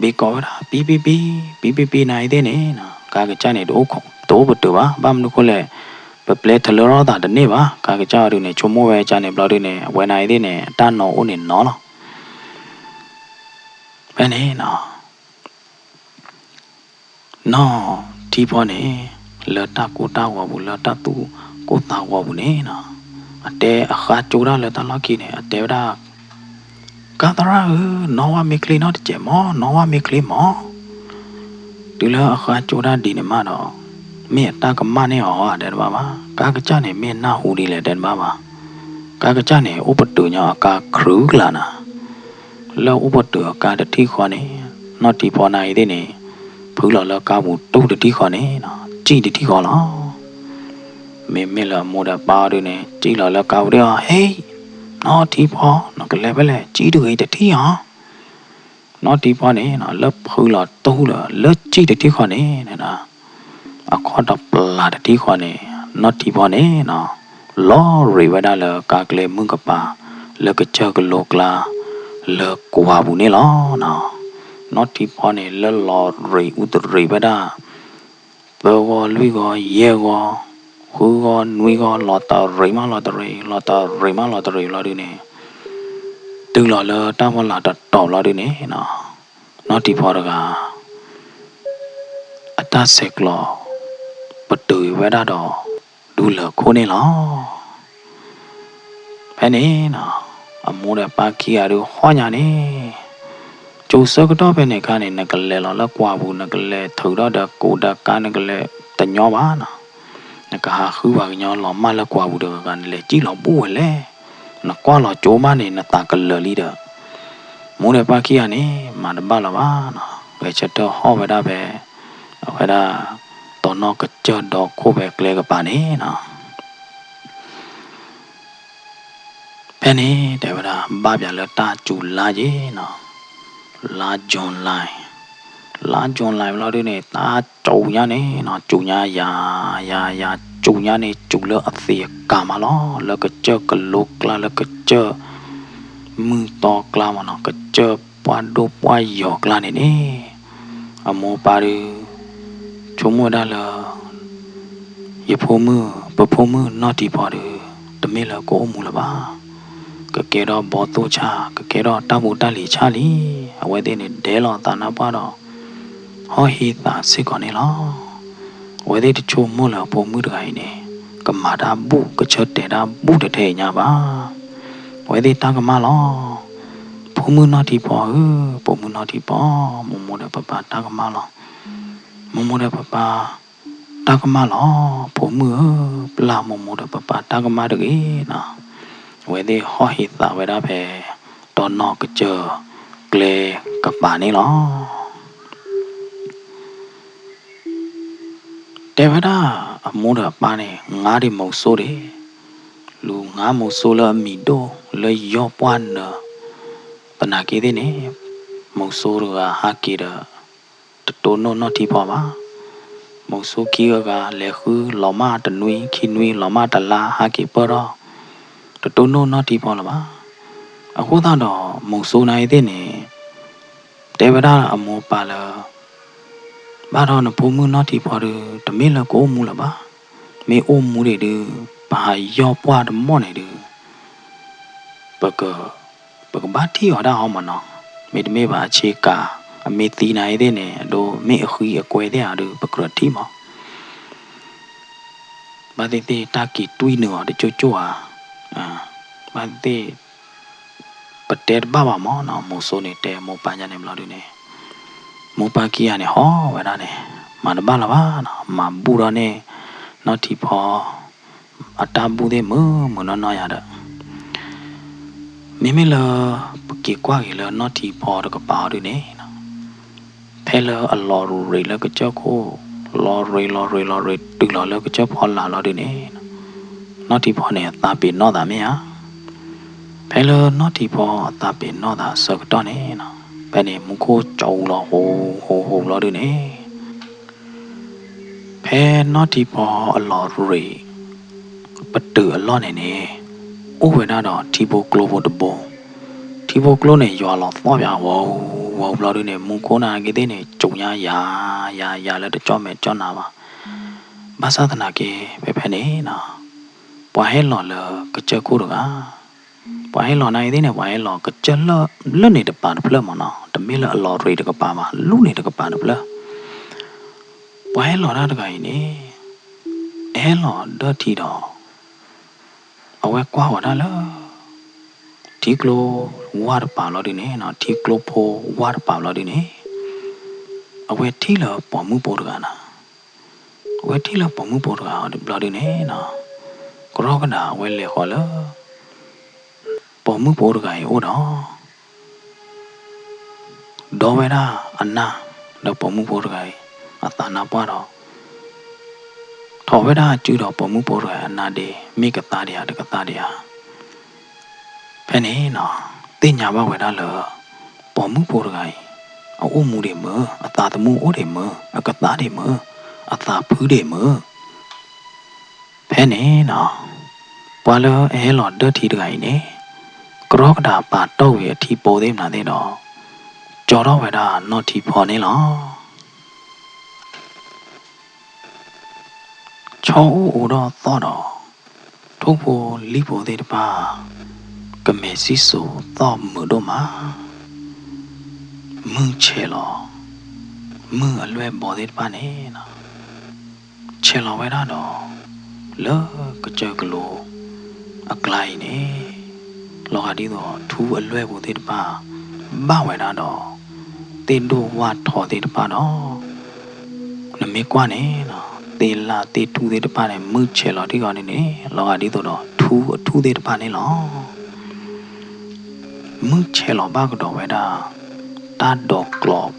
ဒီး ဘ့ကိးဝဲဒၣ် ပံပံပံ ပံပံပံနၤအံၤသ့ၣ်န့ၣ် ကါကစၢ်န့ၣ် တအိၣ်ပတုာ်ဘၣ် ဘၣ်မနုၤဃိလဲၣ် ပပျဲထလၢထီၣ်သးတန့ၢ်ဘၣ် ကါကစၢ်အီၤဒုန့ၣ် ဆိကမိၣ်ဝဲကါန့ၣ်ဘျီဒုန့ၣ် အဝဲနၤအံၤသ့ၣ်န့ၣ် အတၢ်နီၢ်အိၣ်န့ၣ်နီၤလီၤ ဖဲန့ၣ်နီၤ နီၢ်ထံဖီန့ၣ် လၢတၢ်ကိၢ်တၢ်ဂီၤပူၤ လၢတၢ်သူၣ်ကိၢ်သးဂီၤပူၤန့ၣ်နီၤ အတဲအဃါကၠိဒၣ်လၢတၢ်လီၢ်ခံန့ၣ် အတဲဝဲဒၣ် ကါသရၣ်ဧၢ, နီၢ်ဝဲမ့ၢ်ချ့နီတစဲးမး, နီၢ်ဝဲမ့ၢ်ချ့မး. တုၤလၢအဃါကၠိဒၣ်ဒ်န့ၣ်မးဒီး မ့ၢ်အတၢ်ကမၣ်န့ၢ်အီၤဧါ တဲတဘၣ်ဘၣ်. ကါကစၢ်န့ၣ် မ့ၢ်နၢ်ဟူဒ်လဲၣ် တဲတဘၣ်ဘၣ်. ကါကစၢ်န့ၣ် အိၣ်ပတုာ်ညီအကါခြူၣ်ကျါနၤ. လၢအိၣ်ပတုာ်အကါတထံၣ်ဃီန့ၣ် နီၢ်ထံဖီနၤအံၤသ့ၣ်န့ၣ် ဖုလီၤလၢကါပူၤတူၢ်တထံၣ်ဃီန့ၣ် စံၣ်တထံၣ်ဃီလီၤ. မ့မ့ၢ်လၢအမိၢ်ဒီးပၢ်အီၤဒုန့ၣ် စံၣ်လီၤလၢကါပူၤဒီး ဟ့ၣ် နီၢ်ထံဖီ နကလဲၤဖဲလဲၣ် စံၣ်တဂ့ၤတထံၣ်ဧါ. နီၢ်ထံဖီန့ၣ် လၢဖုလီၤတူၢ်ဒီး လၢစံၣ်တထံၣ်ဃီန့ၣ် အခီၣ်တပျၢ်တထံၣ်ဃီန့ၣ် နီၢ်ထံဖီန့ၣ် လီၤရ့းဝဲဒၣ်လၢကါကျဲမုၢ်ကပၤ လၢကစၢၢ်ကလိကျါ လၢကွၢ်ပူၤန့ၣ်လီၤ. နီၢ်ထံဖီန့ၣ် လၢလီၤရ့းအူတရ့းဝဲဒၣ် သၢဂီၤလွံၢ်ဂီၤယဲၢ်ဂီၤ ဃုဂီၤနွံဂီၤ လီၤတရ့းမးလီၤတရ့း လီၤတရ့းမးလီၤတရ့းလီၤဒုန့ၣ် တုၤလီၤလၢတၢ်ဖီလာ်တတီၤလီၤဒုန့ၣ် နီၢ်ထံဖီတဂၤ အတၢ်ဆဲးကျိး ပတုာ်ဝဲဒၣ်ဒီး ဒူလၢၢ်ခိၣ်န့ၣ်လီၤ. ဖဲန့ၣ် အမိၢ်ဒီးပၢ်ခံဂၤဒုးဟီၣ်ညါန့ၣ် ကၠိၤဆၢကတီၢ်ဖဲန့ၣ်အခါန့ၣ် နကလဲၤလီၤလၢကွၢ်ပူၤ နကလဲၤထုးထီၣ်ဒီးကူးဒီးကါ နကလဲၤတညီဘၣ်နီၤ. နကဟးဃုပှၤကညီလီၤမၢ်လၢကွၢ်ပူၤတဂၤဂၤ နလဲၤစံၣ်လီၤဘူၣ်ဝဲလဲၣ်. နကွၢ်လီၤကၠိမးန့ၣ် နသးကလၢာ်လံဒီး မိၢ်ဒီးပၢ်ခံဂၤန့ၣ် မၤတဘၣ်လၢၤဘၣ်နီၤ. ဂဲၤဆၢထၢၣ်ဟီၣ်ဝဲဒၣ်ဖဲ အဝဲဒၣ် တီနီၢ်ကစၢၢ်ဒီခိၣ်ဖဲကျဲကပၤန့ၣ်နီၤ. ဖဲန့ၣ်တဲဝဲဒၣ် ဘၣ်ပၠးလၢတၢ်စူၤလါယ့ၤနီၤ, လါ July, လါ July ဘျီဒုန့ၣ် တၢ်စူၤညါန့ၣ်နီၤ, စူၤညါယၤ ယၤ ယၤ စူၤညါန့ၣ် စူၤလၢအသံးအကာ်မးလီၤ. လၢကစၢၢ်ကလိကျါ လၢကစၢၢ်မုၢ်သီကျါမးနီၤ, ကစၢၢ်ပှၢ်ဒိၣ်ပှၢ်ယီၤကျါန့ၣ်န့ၣ် အမိၢ်ပၢ်ဒု ဆိကမိၣ်ဝဲဒၣ်လၢ ယဖိမုၣ် ပဖိမုၣ်နီၢ်ထံဖီဒု တမ့ၢ်လၢကအိၣ်မူလၢၤဘၣ်. ကကဲထီၣ်ဘီသိၣ်ဆၣ် ကကဲထီၣ်တၢ်ဖိတၢ်လံၤဆၣ်လံ. အဝဲသ့ၣ်န့ၣ် ဒဲးလီၤသးနါပှၢ်ဒီး ဟီၣ်ဟ့သးစ့ၢ်ကီးန့ၣ်လီၤ. အဝဲသ့ၣ်တဆိကမိၣ်လၢအဖိမုၣ်တဂၤအံၤန့ၣ် ကမၤတၢ်ဘူၣ် ကဆၢတဲာ်တၢ်ဘူၣ်ထဲထဲအံၤညါဘၣ်. အဝဲသ့ၣ်တၢ်ကမၣ်လီၤ. ဖိမုၣ်နီၢ်ထံဖီဧၢ, ဖိမုၣ်နီၢ်ထံဖီ, မိၢ်မိၢ်ဒီးပၢ်ပၢ်တၢ်ကမၣ်လီၤ. မိၢ်မိၢ်ဒီးပၢ်ပၢ် တၢ်ကမၣ်လီၤ. ဖိမုၣ်ဧၢ, ပျၢ်မိၢ်မိၢ်ဒီးပၢ်ပၢ်တၢ်ကမၣ်တဂ့ၤနီၤ. အဝဲသ့ၣ်ဟီၣ်ဟ့သးဝဲဒၣ်ဖဲ တီနီၢ်ကစၢၢ်ကျဲကပၤန့ၣ်လီၤ. တဲဝဲဒၣ် အမိၢ်ဒီးအပၢ်န့ၣ် ငါဒံးမိၤစိဒံး, လူၤငါမိၤစိလၢအမံၤဒိၣ်လၢယီၢ်ပှၢ်နၢၤ, သနာ်က့သ့ၣ်န့ၣ် မိၤစိတဂၤဟးက့ၤဒီး တတိၢ်နီၣ်နီၢ်ထံဖီဘၣ်. မိၤစိခံဂၤဂၤ လဲၤဃုလီၤမၢ်တနွံခံနွံ လီၤမၢ်တလါ ဟးက့ၤပၢၢ်ထီၣ် တတိၢ်နီၣ်နီၢ်ထံဖီလၢၤဘၣ်. အဃိသတးဒီး မိၤစိနၤအံၤသ့ၣ်န့ၣ် တဲဝဲဒၣ်အမိၢ်ပၢ်လၢ ဘၣ်ဒီးနဖိမုၣ်နီၢ်ထံဖီဒု တမ့ၢ်လၢကအိၣ်မူလၢၤဘၣ်. မ့ၢ်အိၣ်မူဒံးဒု ပဟးယီၢ်ပှၢ်တမီၢ်န့ၣ်ဒု ပက ပကဘၣ်ထံၣ်အီၤဒၣ်အီၤမးနီၤ. မ့တမ့ၢ်ဘၣ်အဆ့ကၤ အမ့ၢ်သံနၤအံၤသ့ၣ်န့ၣ် အဒိမ့ၢ်အဃံအကွဲသ့ၣ်ဧါဒု ပကြၢးထံၣ်မး. ဘၣ်သ့ၣ်သ့ၣ်တၢ်က့ၤတွံၢ်နုာ်အီၤတကၠိၢ်ကၠိၢ်ဧါ. ဘၣ်သ့ၣ်သ့ၣ် ပတဲတဘၣ်ဘၣ်မးနီၤ. မိၤစိန့ၣ်တဲမိၢ်ပၢ်ယါန့ၣ်ဘျီဒုန့ၣ် မိၢ်ပၢ်ခံဂၤန့ၣ်ဟီဝဲဒၣ်န့ၣ် မၤတဘၣ်လၢၤဘၣ်နီၤ. မၤဘူၣ်ထီၣ်န့ၢ် နီၢ်ထံဖီ အတၢ်ဘူၣ်သ့ၣ်မုာ်မုာ်နီၢ်နီၢ်ယၤဒီး မ့မ့ၢ်လၢ ပက့ၤကွၢ်က့ၤလၢနီၢ်ထံဖီတကပၤအီၤဒုန့ၣ် ဖဲလၢအလီၤရ့းလၢကစၢၢ်ခိၣ် လီၤရ့းလီၤရ့းလီၤရ့းတုၤလီၤလၢကစၢၢ်ဖီလာ်လီၤဒုန့ၣ် နီၢ်ထံဖီန့ၣ်အသးပ့ၤနီၣ်သးမ့ၢ်ဧါ. ဖဲလၢနီၢ်ထံဖီအသးပ့ၤနီၣ်သးအဆၢကတီၢ်န့ၣ် ဖဲန့ၣ်မူခိၣ်ကၠီလီၤဟိၤဟိၤဟိၤလီၤဒုန့ၣ် ဖဲနီၢ်ထံဖီအလီၤရ့း ပတုာ်အလီၢ်န့ၣ်န့ၣ် အိၣ်ဝဲဒၣ်ဒီးထံဖိကျိဖိတဘိ. ထံဖိကျိန့ၣ် ယွၤလီၤသီၣ်ပၠးဝီၤဝီၤဘျီဒုန့ၣ် မူခိၣ်နၤက့သ့ၣ်န့ၣ် စူၤညါယၤယၤယၤလၢတကၠီၣ်မဲာ်ကၠီၣ်နၤဘၣ်. ဘၣ်ဆၣ်သနာ်က့ ဖဲဖဲန့ၣ်နီၤ ပှၤဟဲလီၤလၢကစၢၢ်ခိၣ်တဂၤ ပှၤဟဲလီၤနၤအံၤသ့ၣ်န့ၣ် ပှၤဟဲလီၤကစၢၢ်လၢ လၢန့ၣ်တပၤတဖျၢၣ်မးနီၤ, တမ့ၢ်လၢအလီၤရ့းတကပၤဘၣ်, လၢန့ၣ်တကပၤတဖျၢၣ်. ပှၤဟဲလီၤတၢ်တဂၤအံၤန့ၣ် အဟဲလီၤဒၢထံဒီး အဝဲကွၢ်ဝဲဒၣ်လၢ ထံကျိဝၢ်တပၤဘျီဒုန့ၣ်, ထံကျိဖိဝၢ်တပၤဘျီဒုန့ၣ်, အဝဲထံၣ်လၢပိာ်မုၣ်ဖိတဂၤနီၤ. အဝဲထံၣ်လၢပိာ်မုၣ်ဖိတဂၤအံၤဘျီဒုန့ၣ်, ကရီကဒးအဝဲလဲၤဃီၤလၢ ပိာ်မုၣ်ဖိတဂၤအံၤအိၣ်ဒီး ဒီဝဲဒၣ်အနၢ်ဒီးပိာ်မုၣ်ဖိတဂၤအံၤ အသးနါပှၢ်ဒီး ထီၣ်ဝဲဒၣ်စုဒီးပိာ်မုၣ်ဖိတဂၤအနါဒ့ မ့ၢ်ကသါဒံးဧါတကသါဒံးဧါ. ဖဲန့ၣ်နီၤ သ့ၣ်ညါဘၣ်ဝဲဒၣ်လၢ ပိာ်မုၣ်ဖိတဂၤအံၤ အအိၣ်မူဒံးမုာ်, အသးသမူအိၣ်ဒံးမုာ်, အကသါဒံးမုာ်, အသးဖုဒံးမုာ်. ဖဲန့ၣ်နီၤ ပှၤလၢအဟဲလီၤဒၢထံတဂၤအံၤန့ၣ် ကရီကဒးပာ်တီၢ်ဝံၤအထံဖိသ့ၣ်မနုၤသ့ၣ်ဒီး ကၠီထီၣ်ဝဲဒၣ်နီၢ်ထံဖီန့ၣ်လီၤ. ဆီအိၣ်အိးထီၣ်သီၣ်ဒီး ထိၣ်ဖိလံၣ်ဖိသ့ၣ်တဖၣ် ကမဲာ်စံၣ်စိၤသီၣ်မုာ်ဒိၣ်မး, မုၢ်ဆဲးလီၤ, မုၢ်အလွဲၢ်ဘီသ့ၣ်တဖၣ်န့ၣ် ဆဲးလီၤဝဲဒၣ်ဒီး လၢကစၢၢ်ကလိအကျါအံၤန့ၣ် လီၤဂာ်ဒ်သိးထူအလွဲၢ်ဖိသ့ၣ်တဖၣ် ဘၣ်ဝဲဒၣ်ဒီး သ့ၣ်ဒိၣ်ဝၣ်ထီသ့ၣ်တဖၣ်ဒီး နမ့ၢ်ကွၢ်န့ၣ် သ့ၣ်လၣ်သ့ၣ်ထူၣ်သ့ၣ်တဖၣ်န့ၣ် မုၢ်ဆဲးလီၤထံဂီၤန့ၣ်န့ၣ် လီၤဂာ်ဒ်သိးဒီးထူအထူၣ်သ့ၣ်တဖၣ်န့ၣ်လီၤ. မုၢ်ဆဲးလီၤဘၣ်ကဒီးဝဲဒၣ် တၢ်ဒိးကျီး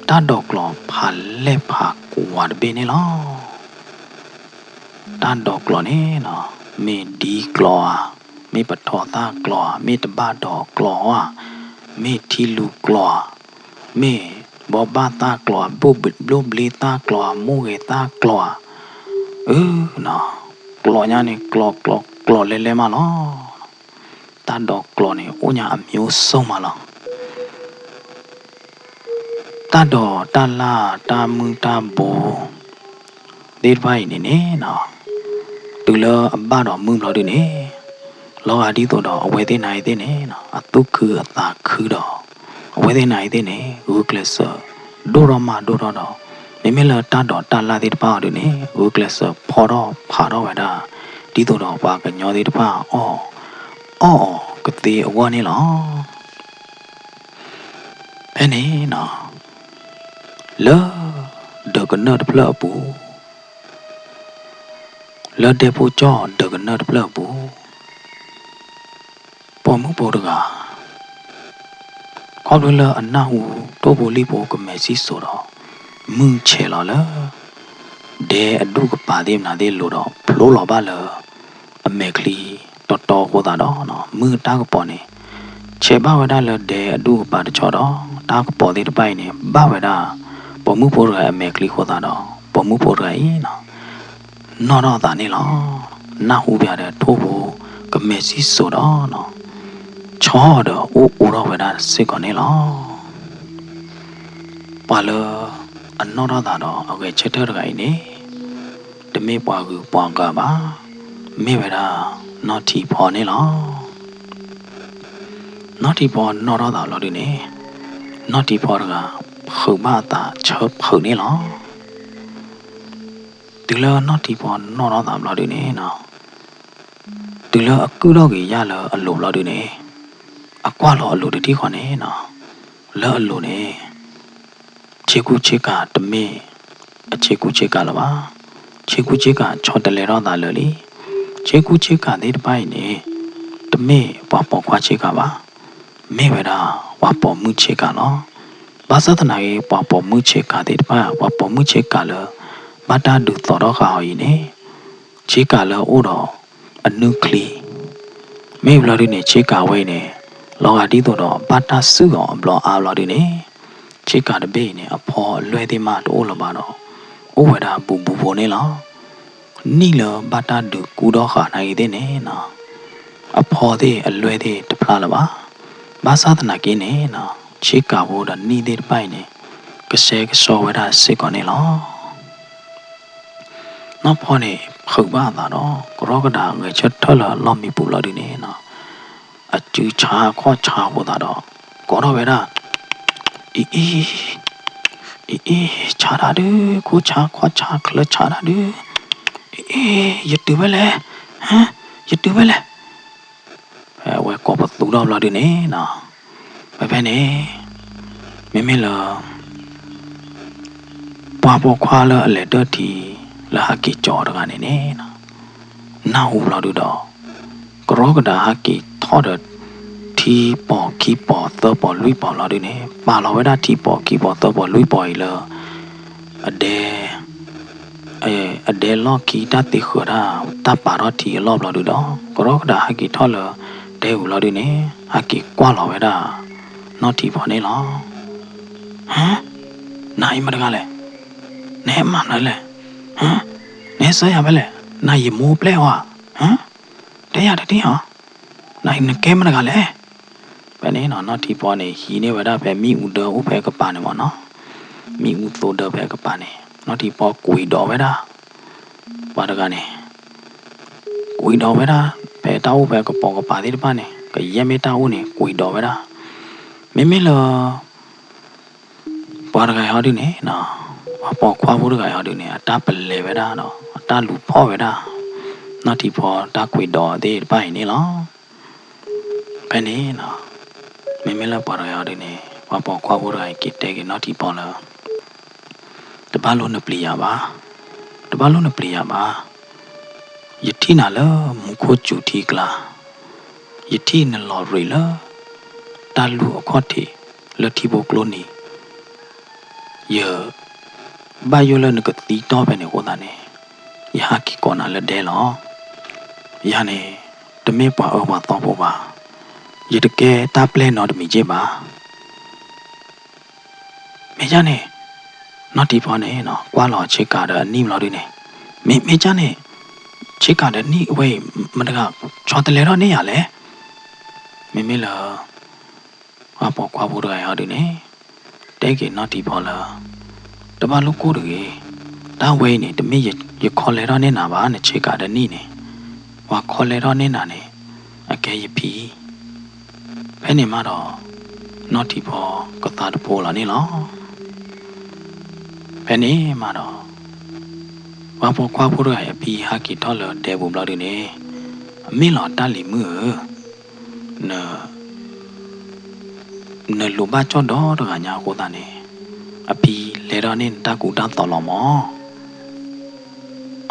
တၢ်ဒိးကျိးဖးလဲၢ်ဖးကွၢ်တဘ့ၣ်န့ၣ်လီၤ. တၢ်ဒိးကျိးန့ၣ်နီၤ, မ့ၢ်ဒံကျိးဧါ, မ့ၢ်ပထီသၣ်ကျိးဧါ, မ့ၢ်တဘၣ်ဒိးကျိးဧါ, မ့ၢ်ထံလူၤကျိးဧါ, မ့ၢ်ဘိးဘၣ်သၣ်ကျိးဧါ, ဘျိၣ်ဘျ့သၣ်ကျိးဧါ, မိၢ်ဂဲၤသၣ်ကျိးဧါ, အၢနီၤ, ကျိးညါန့ၣ် ကျိးကျိးကျိးလဲၤလဲၤမးလီၤ. တၢ်ဒိးကျိးန့ၣ် အိၣ်ညါအမျိုးစုံမးလီၤ. တၢ်ဒိးတၢ်လၢ်တၢ်မုၢ်တၢ်ဘိ သ့ၣ်တဖၣ်အံၤန့ၣ်န့ၣ်နီၤ, တုၤလၢအဘၣ်ဒီးမုၢ်ဘျီဒုန့ၣ်, လီၤဂာ်ဒ်သိးဒီးအဝဲသ့ၣ်နၤအံၤသ့ၣ်န့ၣ်နီၤ, အသူၣ်ခုအသးခုဒီး အဝဲသ့ၣ်နၤအံၤသ့ၣ်န့ၣ် ဂုာ်ကျဲးစၢးဒိၣ်ထီၣ်မးဒိၣ်ထီၣ်ဒီး, မ့မ့ၢ်လၢတၢ်ဒိးတၢ်လၢ်သ့ၣ်တဖၣ်အီၤဒုန့ၣ် ဂုာ်ကျဲးစၢးဖီထီၣ်ဖးထီၣ်ဝဲဒၣ် ဒ်သိးဒီးပှၤကညီသ့ၣ်တဖၣ်အီၣ် အီၣ်အီၤကသ့အဂီၢ်န့ၣ်လီၤ. ဖဲန့ၣ်နီၤ, လၢဒၢးကနၢၣ်တဖျၢၣ်အပူၤ, လၢဒဲဖိကၠီၣ်ဒၢးကနၢၣ်တဖျၢၣ်အပူၤ, ပိာ်မုၣ်ဖိတဂၤ ခီဖျိလၢအနၢ်ဟူထိၣ်ဖိလံၣ်ဖိကမဲာ်စံၣ်စိၤဒီး မုၢ်ဆဲးလီၤလၢ ဒဲအဒူၣ်ကပၤသ့ၣ်မနုၤသ့ၣ်လိၤဒီး ဖျိလီၤဘၣ်လၢအမဲာ်ချံတီတီအဃိသတးဒီး မုၢ်တၢ်ကပီၤန့ၣ် ဆဲးဘၣ်ဝဲဒၣ်လၢဒဲအဒူၣ်ကပၤတဆီဒီး တၢ်ကပီၤသ့ၣ်တဖၣ်အံၤန့ၣ် ဘၣ်ဝဲဒၣ် ပိာ်မုၣ်ဖိတဂၤအမဲာ်ချံအဃိသတးဒီး ပိာ်မုၣ်ဖိတဂၤအံၤ နီၢ်ထီၣ်အသးန့ၣ်လီၤ. နၢ်ဟူပၠးဒီးထိၣ်ဖိကမဲာ်စံၣ်စိၤဒီး ဆီဒီးအိၣ်အိးထီၣ်ဝဲဒၣ်စ့ၢ်ကီးန့ၣ်လီၤ. ပှၤလၢအနီၢ်ထီၣ်သးဒီးအဂဲၤဆၢထၢၣ်တဂၤအံၤန့ၣ် တမ့ၢ်ပှၤဂုၤပှၤဂၤဘၣ်, မ့ၢ်ဝဲဒၣ်နီၢ်ထံဖီန့ၣ်လီၤ. နီၢ်ထံဖီနီၢ်ထီၣ်သးဘျီဒုန့ၣ် နီၢ်ထံဖီတဂၤ ဖုးဘၣ်အသးဆၢဖုးန့ၣ်လီၤ. တုၤလၢနီၢ်ထံဖီနီၢ်ထီၣ်သးဘျီဒုန့ၣ် တုၤလၢအကုၢ်ထီၣ်က့ၤယၢ်လၢအလိၤဘျီဒုန့ၣ် အကွၢ်လီၤအလိၤတထံၣ်ဃီန့ၣ် လၢအလိၤန့ၣ် ဆ့ကူဆ့ကၤတမ့ၢ်အဆ့ကူဆ့ကၤလၢၤဘၣ်. ဆ့ကူဆ့ကၤဆီတလဲထီၣ်သးလၢာ်လံ. ဆ့ကူဆ့ကၤသ့ၣ်တဖၣ်အံၤန့ၣ် တမ့ၢ်ပှၤပိာ်ခွါဆ့ကၤဘၣ်, မ့ၢ်ဝဲဒၣ်ပှၤပိာ်မုၣ်ဆ့ကၤလီၤ. ဘၣ်ဆၣ်သနာ်က့ ပှၤပိာ်မုၣ်ဆ့ကၤသ့ၣ်တဖၣ် ပှၤပိာ်မုၣ်ဆ့ကၤလၢ ဘၣ်တၢ်ဒုးသိးထီၣ်ဃာ်အီၤအံၤန့ၣ် ဆ့ကၤလၢအအိၣ်ဒီးအနုၢ်ချံ မ့ၢ်ဘျီဒုန့ၣ် ဆ့ကၤဝဲအံၤန့ၣ် လီၤဂာ်ဒ်သိးဒီးဘၣ်တၢ်စုၣ်အီၤအဘျီအါဘျီဒုန့ၣ် ဆ့ကၤတဘ့ၣ်အံၤန့ၣ် အဖီအလွဲၢ်သ့ၣ်မးတအိၣ်လၢၤဘၣ်ဒီး အိၣ်ဝဲဒၣ်ဘူးဘူးဖိန့ၣ်လီၤ. နံၣ်လၢဘၣ်တၢ်ဒုးကူထီၣ်ဃာ်နာ်က့သ့ၣ်န့ၣ် အဖီသ့ၣ်အလွဲၢ်သ့ၣ်တဖျါလၢၤဘၣ်. ဘၣ်ဆၣ်သနာ်က့န့ၣ် ဆ့ကၤဖိဒီးနံၣ်သ့ၣ်တဖၣ်အံၤန့ၣ် ကဆှဲကဆှီဝဲဒၣ်စ့ၢ်ကီးန့ၣ်လီၤ. နီၢ်ဖီန့ၣ် ဖုးဘၣ်အသးဒီး ကရီကဒးဂဲၤဆၢထၢၣ်လၢအလီၢ်မံပူၤလီၤဒုန့ၣ် အစုဆါခီၣ်ဆါအဃိသတးဒီး ကိးထီၣ်ဝဲဒၣ် အံၤအံၤ အံၤအံၤ ဆါတၢ်ဒု ခိၣ်ဆါခီၣ်ဆါချၢဆါတၢ်ဒု အံၤအံၤ ယတုၤဖဲလဲၣ် ဟါ ယတုၤဖဲလဲၣ် ဖဲအဝဲကိးပသူထီၣ်ဘျီဒုန့ၣ် ဖဲဖဲန့ၣ် မ့မ့ၢ်လၢ ပှၤပိာ်ခွါလၢအလဲၤဒၢၣ်ထံ လၢဟးက့ၤကၠီတဂၤန့ၣ်န့ၣ် နၢ်ဟူဘျီဒုဒီး ကရီကဒးဟးက့ၤထီၣ်ဒီး ထံပီၤခံပီၤသၢပီၤလွံၢ်ပီၤလီၤဒုန့ၣ် ပာ်လီၤဝဲဒၣ်ထံပီၤခံပီၤသၢပီၤလွံၢ်ပီၤအံၤလၢ အဒဲ အဒဲလီၢ်ခံတၢ်သ့ဃၢၤတၢ် တၢ်ပာ်ထီၣ်ထံအလီၢ်ဘျီဒုဒီး ကရီကဒးဟဲက့ၤထီၣ်လၢဒဲအူၤလီၤဒုန့ၣ် ဟဲက့ၤကွၢ်လီၤဝဲဒၣ် နီၢ်ထံဖီန့ၣ်လီၤ. ဟါ နၤအံၤမတဂၤလဲၣ်, နဟဲမၤမနုၤလဲၣ်, ဟါ နဟဲဆှၢယၤဖဲလဲၣ်, နၤယမိၢ်ပျဲၢ်အီၤဧါ, ဟါ တဲယၤတထံၣ်ဧါ, နၤနကဲမတဂၤလဲၣ်. ဖဲန့ၣ်နီၢ်ထံဖီန့ၣ် ဟံးန့ၢ်ဝဲဒၣ်ဖဲမ့ၣ်အူဒၢအိၣ်ဖဲကပၤန့ၣ်မ့ၢ်နီၢ်, မ့ၣ်အူသိဒၢဖဲကပၤန့ၣ် နီၢ်ထံဖီကွံာ်ဒီးဝဲဒၣ် ပှၤတဂၤန့ၣ် ကွံာ်ဒီးဝဲဒၣ် ဖဲတၢ်အိၣ်ဖဲကပိာ်ကပၤသ့ၣ်တဖၣ်န့ၣ် ကယဲၢ်မ့ၢ်တၢ်အိၣ်န့ၣ် ကွံာ်ဒီးဝဲဒၣ်, မ့မ့ၢ်လၢ ပှၤတဂၤအံၤဟီဒုန့ၣ် ပှၤပိာ်ခွါဖိတဂၤအံၤဟီဒုန့ၣ် အတၢ်ပလဲၤဝဲဒၣ်ဒီး အတၢ်လူၤဖီၣ်ဝဲဒၣ် နီၢ်ထံဖီတၢ်ကွံာ်ဒီးသ့ၣ်တဖၣ်အံၤန့ၣ်လီၤ. ဖဲန့ၣ် မ့မ့ၢ်လၢပှၤတဂၤအံၤဟီဒုန့ၣ် ပှၤပိာ်ခွါဖိတဂၤအံၤက့ၤတဲက့ၤနီၢ်ထံဖီလၢ တဘၣ်လိၣ်နပျံၤယၤဘၣ်, တဘၣ်လိၣ်နပျံၤယၤဘၣ်, ယထံၣ်နၤလၢမူခိၣ်စူၤထံကျါ, ယထံၣ်နလီၤရံးလၢ တၢ်လူၢ်အခီၣ်ထံးလၢထံဖိကျိနံၤ, ယဘၣ်ယိၣ်လၢနကသံတီၢ်ဖဲန့ၣ်အဃိသတးန့ၣ်, ယဟးက့ၤကိးနၤလၢဒဲလီၤ. ယၤန့ၣ် တမ့ၢ်ပှၤအၢပှၤသီဖိဘၣ်. ယတကဲတၢ်ပျဲၢ်နီတမံၤက့ဘၣ်. မ့ၢ်ဒ်န့ၣ်, နီၢ်ထံဖီန့ၣ် ကွၢ်လီၤဆ့ကၤဒီးအနံၣ်ဘျီဒုန့ၣ်, မ့ၢ်ဒ်န့ၣ်, ဆ့ကၤဒီးနံၣ်ဝဲအံၤ မတၤတဂၤ ဆီတလဲထီၣ်န့ၢ်ယၤလဲၣ်. မ့မ့ၢ်လၢ ပှၤပိာ်ခွါဖိတဂၤအံၤဒုန့ၣ် တဲက့ၤနီၢ်ထံဖီလၢ တဘၣ်လိၣ်ကိၢ်တဂ့ၤ, တၢ်ဝဲအံၤန့ၣ် တမ့ၢ်ယခီလဲထီၣ်န့ၢ်နၤဘၣ်, နဆ့ကၤဒီးနံၣ်န့ၣ်, ပှၤခီလဲထီၣ်န့ၢ်နၤန့ၣ် အကဲယဖံ. ဖဲန့ၣ်မးဒီး နီၢ်ထံဖီကသါတဖိလီၤန့ၣ်လီၤ. ဖဲန့ၣ်မးဒီး ပှၤပိာ်ခွါဖိတဂၤအံၤ အဖံဟးက့ၤထီၣ်လၢဒဲပူၤဘျီဒုန့ၣ်, အမ့ၢ်လီၤတၢ်လံၤမုၣ်ဧၢ, န နလိၣ်ဘၣ်ကၠီၣ်ဒီတဂၤညါအဃိသတးန့ၣ်, အဖံလဲၤထီၣ်န့ၢ်နတၢ်ကူတၢ်သိးလီၤမး.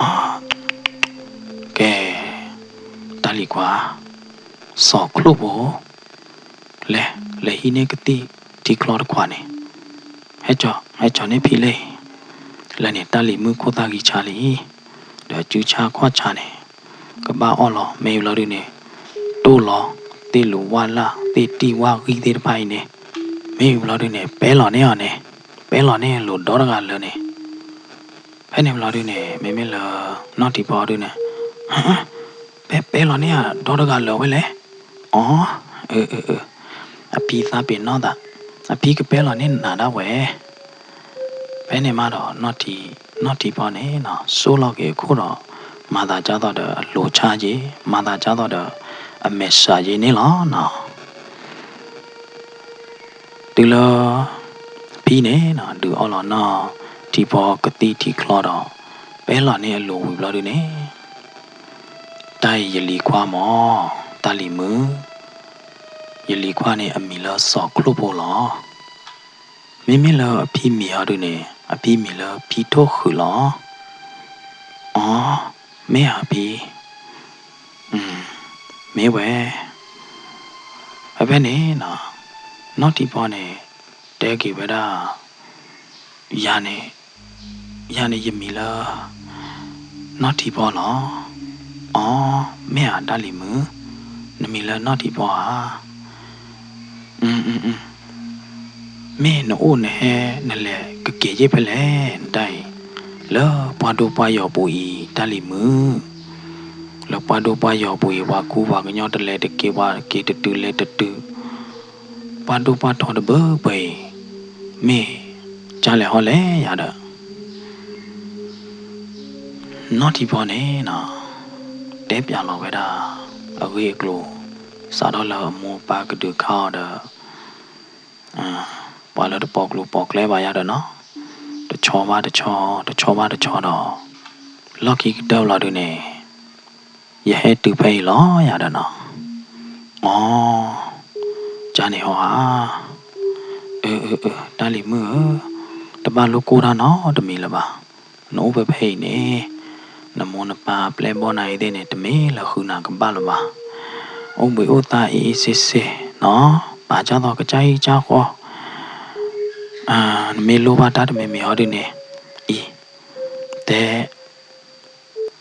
အ ကဲ, တၢ်လံၤခွါ, စီၤချိၣ်ဖိ, လဲၤ, လဲၤဟံးန့ၢ်ကသံၣ်ထံချီတခွးန့ၣ်, ဟဲကၠီၤ, ဟဲကၠီၤန့ၢ်ဖံလံ, လၢန့ၣ်တၢ်လံၤမုၣ်ခိၣ်သၣ်ဂံၢ်ဆါလံ, ဒီးစုဆါခီၣ်ဆါန့ၣ် ကဘၣ်အီၣ်လီၤ. မ့ၢ်ဘျီဒုန့ၣ် တိၢ်လီၤ သ့ၣ်လူၤဝၣ်လၢ် သ့ၣ်တံၢ်ဝၣ်ဂံၢ်သ့ၣ်တဖၣ်အံၤန့ၣ်, မ့ၢ်ဘျီဒုန့ၣ် ပဲလီၤန့ၢ်အီၤန့ၣ်, ပဲလီၤန့ၢ်အလိၤဒီတဂၤလၢာ်န့ၣ်. ဖဲန့ၣ်ဘျီဒုန့ၣ် မ့မ့ၢ်လၢ နီၢ်ထံဖီဒုန့ၣ်, ပဲ ပဲလီၤန့ၢ်အဒီတဂၤလၢာ်ဝဲလဲၣ်. အ အ အ အဖံသးပ့ၤနီၣ်သး, အဖံကပဲလီၤန့ၢ်နၤဒၣ်ဝဲ. ဖဲန့ၣ်မးဒီး နီၢ်ထံဖီန့ၣ် ဆိၣ်လီၤက့ၤအခိၣ်ဒီး မၤသးဒ်သိးဒီးအလိၤဆါက့ၤ, မၤသးဒ်သိးဒီးအမဲာ်ဆှးက့ၤန့ၣ်လီၤနီၤ. တုၤလၢ ဖံန့ၣ် ဒုးအီၣ်လီၤနီၢ်ထံဖီကသံၣ်ထံချီဒီး ပဲလီၤန့ၢ်အလိၤဝံၤဘျီဒုန့ၣ်, တၢ်အံၤယလံၤခွါမး, တၢ်လံၤမုၣ်, ယလံၤခွါန့ၣ်အမံၤလၢစီၤချိၣ်ဖိလီၤ. မ့မ့ၢ်လၢအဖံမံၤအီၤဒုန့ၣ် အဖံမံၤလၢဖံထိၣ်ဃုာ်လီၤ. အ မ့ၢ်ဧါဖံ, မ့ၢ်ဝဲ. ဖဲဖဲန့ၣ် နီၢ်ထံဖီန့ၣ် တဲက့ၤဝဲဒၣ်, ယၤန့ၣ်, ယၤန့ၣ်ယမံၤလၢ နီၢ်ထံဖီလီၤ. အ မ့ၢ်ဧါတၢ်လံၤမုၣ်, နမံၤလၢနီၢ်ထံဖီဧါ. မ့ၢ်နအိၣ်နဟဲနလဲၤကက့ၤယ့ၢ်ဖဲလဲၣ်နတၢ်အံၤ, လၢပှၤဒိပှၤယီၤပူၤအံၤ တၢ်လံၤမုၣ်, လၢပှၤဒိပှၤယီၤပူၤအံၤ ပှၤကူပှၤကညီတလဲၤတက့ၤ ပှၤက့ၤတတုၤလဲၤတတုၤ, ပှၤဒိပှၤထီတဘၢပှဲၤအံၤ မ့ၢ်ကၢ်လဲၤဟီလဲၣ်ယၤဒီး နီၢ်ထံဖီန့ၣ် တဲပၠးလီၤဝဲဒၣ် အဂ့ၢ်အကျိၤ စးထီၣ်လၢအမိၢ်ပၢ်ကဒုးခါအီၤဒီး ပှၤလၢတပိာ်ကျိၤပိာ်ကျဲဘၣ်ယၤဒီးနီၤ, တဆီဘၣ်တဆီ တဆီဘၣ်တဆီဒီး လီၢ်ခံကတၢၢ်ဘျီဒုန့ၣ် ယဟဲတုၤဖဲအံၤလီၤယၤဒီးနီၤ. အ ကၢ်န့ၣ်ဟီဧါ. အၢ အၢ အၢ တၢ်လံၤမုၣ်ဧၢ, တဘၣ်လိၣ်ကိၢ်တၢ်နီတမံၤလၢၤဘၣ်. နအိၣ်ဖဲဖဲအံၤန့ၣ် နမိၢ်နပၢ်ပျဲၢ်ဘီၣ်နၤအံၤသ့ၣ်န့ၣ် တမ့ၢ်လၢဃုနၤကဘၣ်လၢၤဘၣ်. အိၣ်ဘှံးအိၣ်သါအံၤအံၤစ့စ့နီၤ, ပာ်ကၢ်သိးကစၢ်ဟံၣ်ကၢ်ဃီ, နမ့ၢ်လိၣ်ဘၣ်တၢ်တမံၤမံၤဟီဒုန့ၣ် အံၤ တဲ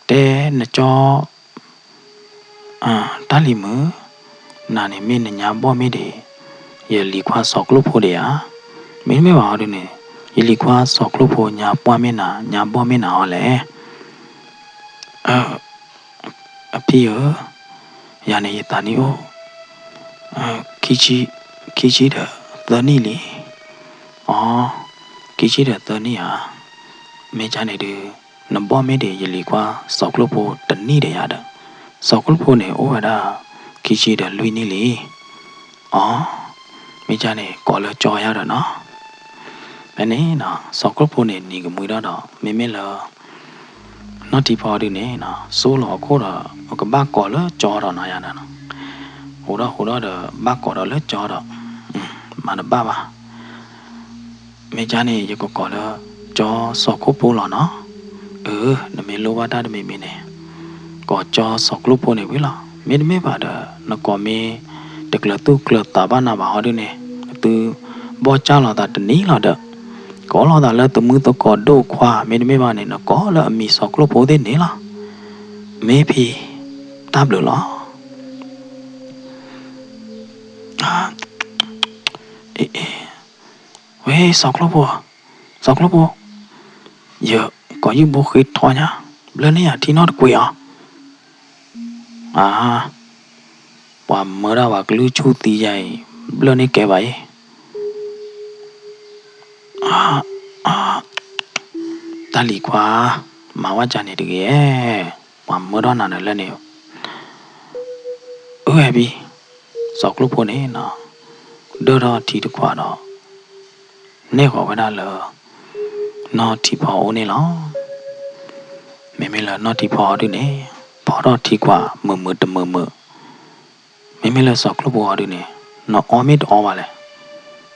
တဲနကၠီ တၢ်လံၤမုၣ်, နၤန့ၣ်မ့ၢ်နညါဘီၣ်မ့ၢ်ဒံး ယလံၤခွါစီၤကျိၣ်ဖိဒံးဧါ. မ့တမ့ၢ်ဘၣ်ဟီဒုန့ၣ် ယလံၤခွါစီၤကျိၣ်ဖိညါပှၢ်မ့ၢ်နၤ ညါဘီၣ်မ့ၢ်နၤဟီလဲၣ်. အဖံဧၢ, ယၤန့ၣ်ယသးနံၣ်အိၣ် ခံဆံ, ခံဆံဒီးသၢနံၣ်လံ. အ ခံဆံဒီးသၢနံၣ်ဧါ. မ့ၢ်ကၢ်န့ၣ်ဒုး နဘီၣ်မ့ၢ်ဒံးယလံၤခွါစီၤကျိၣ်ဖိတနံၣ်ဒီးယၤဒီး, စီၤကျိၣ်ဖိန့ၣ်အိၣ်ဝဲဒၣ် ခံဆံဒီးလွံၢ်နံၣ်လံ. အ မ့ၢ်ကၢ်န့ၣ် ကိးလၢကၠီယၤဒီးနီၤ. ဖဲန့ၣ် စီၤကျိၣ်ဖိန့ၣ်နံၤကမှံထီၣ်ဒီး မ့မ့ၢ်လၢ နီၢ်ထံဖီဒုန့ၣ် ဆိၣ်လီၤအခိၣ်ဒီး ကဘၣ်ကိးလၢကၠီဒီးနီၤယၤဒီးနီၤ. ဟူးထီၣ်ဟူးထီၣ်ဒီး ဘၣ်ကိးဒီးလၢကၠီဒီး မၤတဘၣ်ဘၣ်. မ့ၢ်ကၢ်န့ၣ် ယကကိးလၢ ကၠီစီၤခိၣ်ဖိလီၤနီၤ. အၢ နမ့ၢ်လိၣ်ဘၣ်တၢ်တမံၤမံၤန့ၣ် ကိးကၠီစီၤကျိၣ်ဖိန့ၣ်ဝံၤလီၤ. မ့တမ့ၢ်ဘၣ်ဒီး နကိးမ့ၢ်တကျၢၤသူၣ်ကျၢၤသးဘၣ်နၤဘၣ်ဟီဒုန့ၣ် သုဘီၣ်ကၢ်လိာ်သးတနံၤလီၤဒီး ကိးလိာ်သးလၢသမုသကိးဒိၣ်ခွါ မ့တမ့ၢ်ဘၣ်န့ၣ် နကိးလၢအမံၤစီၤကျိၣ်ဖိသ့ၣ်န့ၣ်လီၤ. မ့ၢ်ဖံ တၢ်ဘျုးလီၤ. ဝဲ စီၤကျိၣ်ဖိ, စီၤကျိၣ်ဖိ, ယကိးယုၢ်ဘိဃ့ထီညါ, ဘျၢန့ၢ်ယၤထံနီတကွံာ်အီၤ. အါ, ပှၤမၢဒၣ်ပှၤကလုၢ်ဆူၣ်သံယါအံၤ, ဘျၢန့ၢ်ကဲဘၣ်အံၤ. တၢ်လံၤခွါ, မၤဝဲကန့ၣ်တဂ့ၤ, ပှၤမၢထီၣ်နၤန့ၣ်လၢန့ၣ်, အၢ ဟဲဖံ, စီၤကျိၣ်ဖိန့ၣ်နီၤ, ဒၢၣ်ထီၣ်ထံတခွးဒီး နဲၣ်ဃီၤဝဲဒၣ်လၢ နီၢ်ထံဖီအအိၣ်န့ၣ်လီၤ. မ့မ့ၢ်လၢနီၢ်ထံဖီအီၤဒုန့ၣ် ဖီထီၣ်ထံခွးမုာ်မုာ်တမုာ်မုာ်, မ့မ့ၢ်လၢစီၤကျိၣ်ဖိအီၤဒုန့ၣ် နအီမ့ၢ်တအီဘၣ်လဲၣ်.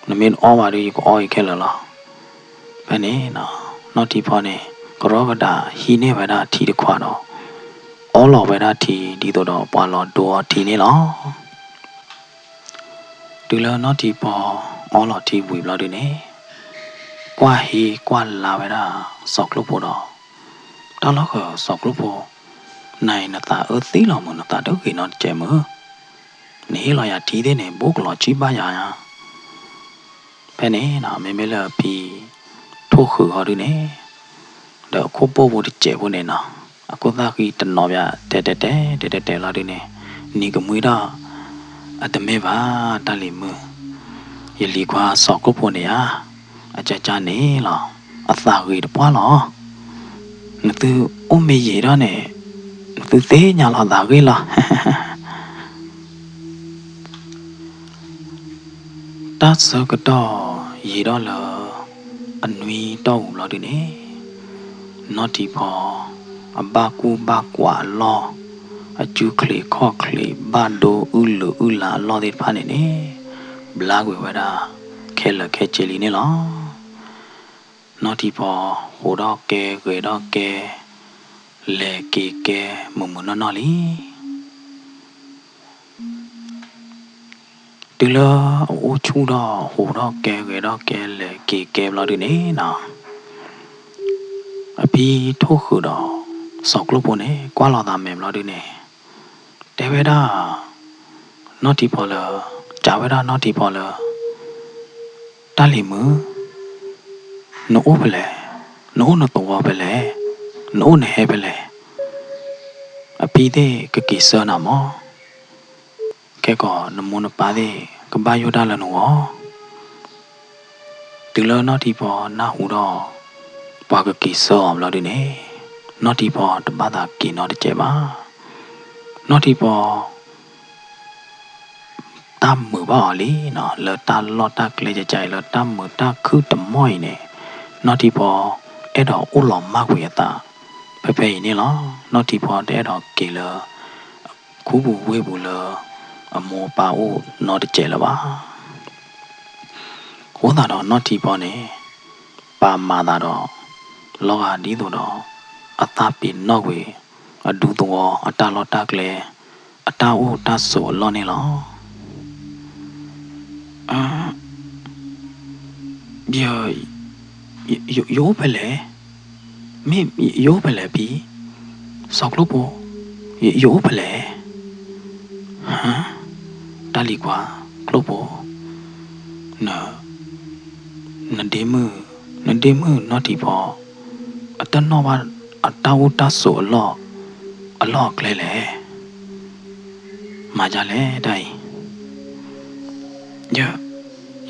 နမ့ၢ်တအီဘၣ်ဒီး ယကအီအံၤခဲလၢာ်လီၤ. ဖဲန့ၣ် နီၢ်ထံဖီန့ၣ် ကရီကဒးဟံးန့ၢ်ဝဲဒၣ်ထံတခွးဒီး အီလီၤဝဲဒၣ်ထံ ဒ်သိးဒီးပှၤလီၤဒိအီထံန့ၣ်လီၤ. တုၤလၢနီၢ်ထံဖီအီလီၤထံဝံၤဘျီဒုန့ၣ် ကွၢ်ဟ့ကွၢ်လါဝဲဒၣ်စီၤကျိၣ်ဖိဒီး, တၢ်လီၢ်ဃၢၤစီၤကျိၣ်ဖိ, နၤအံၤနသးအၢသံလီၤမုၢ် နသးတဂ့ၤနီတစဲးမုၢ်, နဟ့ၣ်လီၤယၤထံသ့ၣ်န့ၣ် ဘူးကလီၤဆံၣ်ဘၣ်ယၤညါ. ဖဲန့ၣ် မ့မ့ၢ်လၢအဖံထိၣ်ဃုာ်ဃီဒုန့ၣ် ဒီးအခိၣ်ပိၢ်ဖိတစဲးဖိန့ၣ်နီၤ, အခိၣ်သၣ်ဃံတနီၤဘၣ် တဲတဲတဲ တဲတဲတဲလီၤဒုန့ၣ်, နံၤကမှံဒီး အတမ့ၢ်ဘၣ် တၢ်လံၤမုၣ်, ယလံၤခွါစီၤကျိၣ်ဖိန့ၣ်ဧါ, အကကန့ၣ်လီၤ, အသးဂ့ၤတပှၢ်လီၤ. နသုအိၣ်မ့ၢ်ယံာ်ဒီးန့ၣ် နသုသ့ၣ်ညါလီၤသးဂ့ၤလီၤ. တၢ်ဆၢကတီၢ်ယံာ်ဒီးလၢ အနွံတီၢ်ပူၤဘျီဒုန့ၣ်, နီၢ်ထံဖီ အဘၣ်ကူၣ်ဘၣ်ကွၢ်အလီၢ်, အကူချံးခီၣ်ချံးဘၣ်ဒိအုၣ်လၢအုၣ်လၢအလီၢ်သ့ၣ်တဖၣ်န့ၣ်န့ၣ် ဘျါကွံာ်ဝဲဒၣ်ခဲလၢာ်ခဲဆ့လံန့ၣ်လီၤ. နီၢ်ထံဖီ ဟူးထီၣ်ကဲဂဲၤထီၣ်ကဲ, လဲၤက့ၤကဲ မုာ်မုာ်နီၢ်နီၢ်လံ. တုၤလၢအအိၣ်ဆူၣ်ထီၣ် ဟူးထီၣ်ကဲဂဲၤထီၣ်ကဲ လဲၤက့ၤကဲဘျီဒုန့ၣ်နီၤ, အဖံထိၣ်ဃုာ်ဒီး စီၤကျိၣ်ဖိန့ၣ် ကွၢ်လီၤသးမဲာ်ဘျီဒုန့ၣ် တဲဝဲဒၣ် နီၢ်ထံဖီလၢ, စံးဝဲဒၣ်နီၢ်ထံဖီလၢ တၢ်လံၤမုၣ်, နအိၣ်ဖဲလဲၣ်, နအိၣ်နသဝီဖဲလဲၣ်, နအိၣ်နဟဲဖဲလဲၣ်, အဖံသ့ၣ်ကက့ၤဆှၢနၤမး, ခဲကီးနမိၢ်နပၢ်သ့ၣ် ကဘၣ်ယိၣ်တၢ်လၢနဂီၢ်. တုၤလၢနီၢ်ထံဖီနၢ်ဟူဒီး ပှၤကက့ၤဆှၢအီၤဘျီဒုန့ၣ်, နီၢ်ထံဖီတဘၣ်သးက့ၤနီတစဲးဘၣ်. နီၢ်ထံဖီ တၢ်မုာ်ဘၣ်အီၤလံနီၤ, လၢတၢ်လီၢ်တၢ်ကျဲကကါအံၤ လၢတၢ်မုာ်တၢ်ခုၣ်တမီၢ်အံၤန့ၣ်, နီၢ်ထံဖီ အဲၣ်ဒိးအိၣ်လီၤမၢ်ကွံာ်အသး ဖဲဖဲအံၤန့ၣ်လီၤ. နီၢ်ထံဖီတအဲၣ်ဒိးက့ၤလၢ ခူပူၤဝ့ၢ်ပူၤလၢ အမိၢ်အပၢ်အိၣ်နီတစဲးလၢၤဘၣ်. အဃိသတးဒီးနီၢ်ထံဖီန့ၣ် ပာ်မၤသးဒီး လီၤဂာ်ဒ်သိးဒီး အသးပ့ၤနီၣ်ကွံာ် အဒူသဝီအတၢ်လီၢ်တၢ်ကျဲ အတၢ်အိၣ်တၢ်ဆိးအလီၢ်န့ၣ်လီၤ. ယအိၣ်ဖဲလဲၣ်, မ့ၢ်ယအိၣ်ဖဲလဲၣ်ဖံ, စီၤကျိၣ်ဖိ, ယအိၣ်ဖဲလဲၣ်. ဟါ, တၢ်လံၤကွၢ်, ကျိၣ်ဖိ, န နဒ့မုၣ်, နဒ့မုၣ်နီၢ်ထံဖီ အတနီၣ်ဘၣ်အတၢ်အိၣ်တၢ်ဆိးအလီၢ်, အလီၢ်အကျဲလဲၣ်. မၤဒ်လဲၣ်တၢ်အံၤ,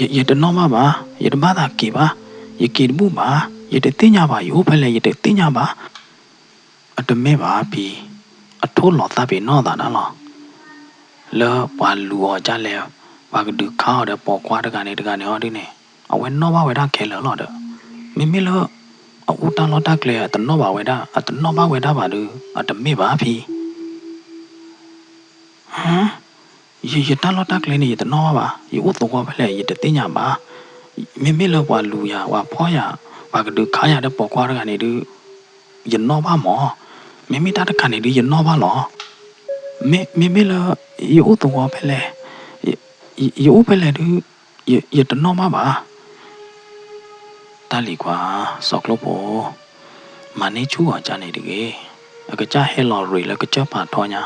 ယ ယတနီၣ်ဘၣ်ဘၣ်, ယတဘၣ်သးက့ၤဘၣ်, ယက့ၤတဘူၣ်ဘၣ်, ယတသ့ၣ်ညါဘၣ်, ယအိၣ်ဖဲလဲၣ် ယတသ့ၣ်ညါဘၣ်. အတမ့ၢ်ဘၣ်ဖံ, အထိၣ်လီၤသးပ့ၤနီၣ်သးဒၣ်လီၤ. လၢပှၤလူၤအီၤဒ်လဲၣ်, ပှၤကဒုးခါအီၤဒီးပိာ်ခွါတဂၤန့ၣ်တဂၤန့ၣ်အီၤဒ်န့ၣ်, အဝဲနီၣ်ဘၣ်ဝဲဒၣ်ခဲလၢာ်လီၤဒီး, မ့မ့ၢ်လၢ အအိၣ်တၢ်လီၢ်တၢ်ကျဲ အတနီၣ်ဘၣ်ဝဲဒၣ်, အတနီၣ်ဘၣ်ဝဲဒၣ်ဘၣ်ဒီး အတမ့ၢ်ဘၣ်ဖံ. ဟါ, ယ ယတၢ်လီၢ်တၢ်ကျဲန့ၣ် ယတနီၣ်ဘၣ်ဘၣ်, ယအိၣ်သဝီဖဲလဲၣ် ယတသ့ၣ်ညါဘၣ်. မ့မ့ၢ်လၢပှၤလူၤယၤ ပှၤဖီၣ်ယၤ ပှၤကဒုးခါယၤဒီးပိာ်ခွါတဂၤန့ၣ်ဒီး ယနီၣ်ဘၣ်မး. မ့မ့ၢ်တၢ်တခါန့ၣ်ဒီး ယနီၣ်ဘၣ်လီၤ. မ့မ့ၢ်လၢ ယအိၣ်သဝီဖဲလဲၣ်, ယအိၣ်ဖဲလဲၣ်ဒီး ယတနီၣ်ဘၣ်ဘၣ်. တၢ်လံၤခွါ, စီၤကျိၣ်ဖိ, မၤန့ၢ်ဆူၣ်အီၤကၢ်န့ၣ်တဂ့ၤ. အကစၢ်ဟဲလီၤရ့ၣ်လၢကစၢၢ်ဖးထီညါ,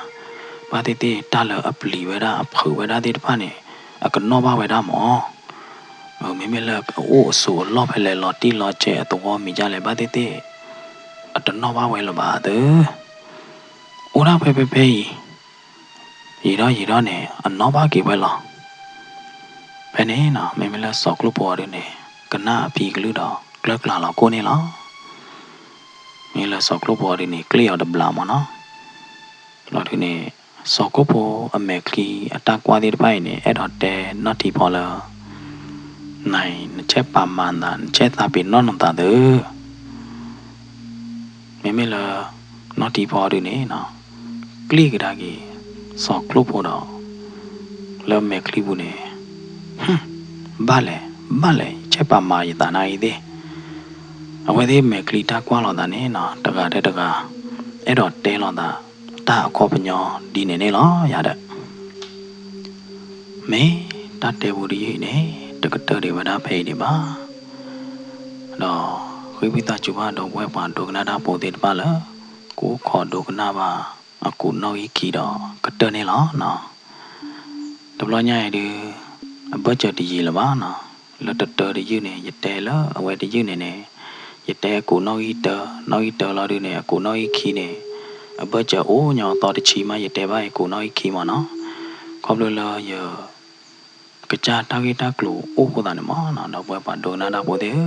ဘၣ်သ့ၣ်သ့ၣ် တၢ်လၢအပျံၤဝဲဒၣ် အဖုးဝဲဒၣ်သ့ၣ်တဖၣ်န့ၣ် အကနီၣ်ဘၣ်ဝဲဒၣ်မၢ်. မ့မ့ၢ်လၢအအိၣ်အဆိးအလီၢ်ဖဲလဲၣ် လီၤတံၢ်လီၤဆဲး အသဝီမံၤဒ်လဲၣ် ဘၣ်သ့ၣ်သ့ၣ် အတနီၣ်ဘၣ်ဝဲလၢၤဘၣ်သၢ. အိၣ်ဒၣ်ဖဲဖဲဖဲအံၤ ယံာ်ထီၣ်ယံာ်ထီၣ်န့ၣ် အနီၣ်ဘၣ်က့ၤဝဲလီၤ. ဖဲန့ၣ်နီၤ မ့မ့ၢ်လၢစီၤကျိၣ်ဖိအီၤဒုန့ၣ် ကနၣ်အဖံကလုၢ်ဒီး ကျၢၢ်ကျါလီၤကိၣ်န့ၣ်လီၤ. မ့ၢ်လၢစီၤကျိၣ်ဖိအီၤဒုန့ၣ် ကျ့ၣ်အီၤတဘျီမၢ်နီၤ. လီၤဒုန့ၣ် စီၤကျိၣ်ဖိအမဲာ်ချံအတၢ်ကွၢ်သ့ၣ်တဖၣ်အံၤန့ၣ် အဲၣ်ဒိးတဲနီၢ်ထံဖီလၢ နၤအံၤ နဆဲးပာ်မၤနသး နဆဲးသးပ့ၤနီၣ်နသးသၢ. မ့မ့ၢ်လၢ နီၢ်ထံဖီဒုန့ၣ်နီၤ ကျ့ၣ်ကဒါက့ၤ စီၤကျိၣ်ဖိဒီး လၢမဲာ်ချံပူၤန့ၣ် ဘၣ်လဲၣ် ဘၣ်လဲၣ် ယဆဲးပာ်မၤယသးနၤအံၤသ့ၣ်. အဝဲသ့ၣ်မဲာ်ချံတၢ်ကွၢ်လိာ်သးန့ၣ်နီၤ တဂၤဒီးတဂၤ အဲၣ်ဒိးတဲလိာ်သး တၢ်အခီပညီဒ်န့ၣ်န့ၣ်လီၤ ယၤဒီး မ့ၢ်တၢ်တဲပူတယုၢ်အံၤန့ၣ် တကတၢၢ်ဒံးဝဲဒၣ်ဖဲအံၤဒံးဘၣ်. ဒီးဃ့ဝံသးစူၤဘၣ်ဒီပုၢ်ဝဲၢ်ပှၤဒိကနၣ်တၢ်ဖိသ့ၣ်တဖၣ်လၢ ကအိၣ်ခိးဒိကနၣ်ဘၣ် အကူးနီၣ်ဂံၢ်ခံဒီးကတၢၢ်န့ၣ်လီၤနီၤ. တဘျီညါအံၤဒု အဘၢၣ်စၢၤတယံာ်လၢၤဘၣ်နီၤ. လၢတတၢၢ်တယုၢ်န့ၣ် ယတဲလၢအဝဲတယုၢ်န့ၣ်န့ၣ် ယတဲအကူးနီၣ်ဂံၢ်တၢ နီၣ်ဂံၢ်တၢလီၤဒုန့ၣ် အကူးနီၣ်ဂံၢ်ခံန့ၣ် အဘၢၣ်စၢၤအိၣ်ညီအသီတဆံမး ယတဲဘၣ်အကူးနီၣ်ဂံၢ်ခံမၢ်နီၤ. ခီဖျိလၢယ ကစၢ်တၢ်ဂ့ၢ်တၢ်ကျိၤအိၣ်ဃိသးန့ၣ်မၢ်နီၤ ဒီပုၢ်ဝဲၢ်ပှၤဒိကနၣ်တၢ်ဖိသ့ၣ်ဧ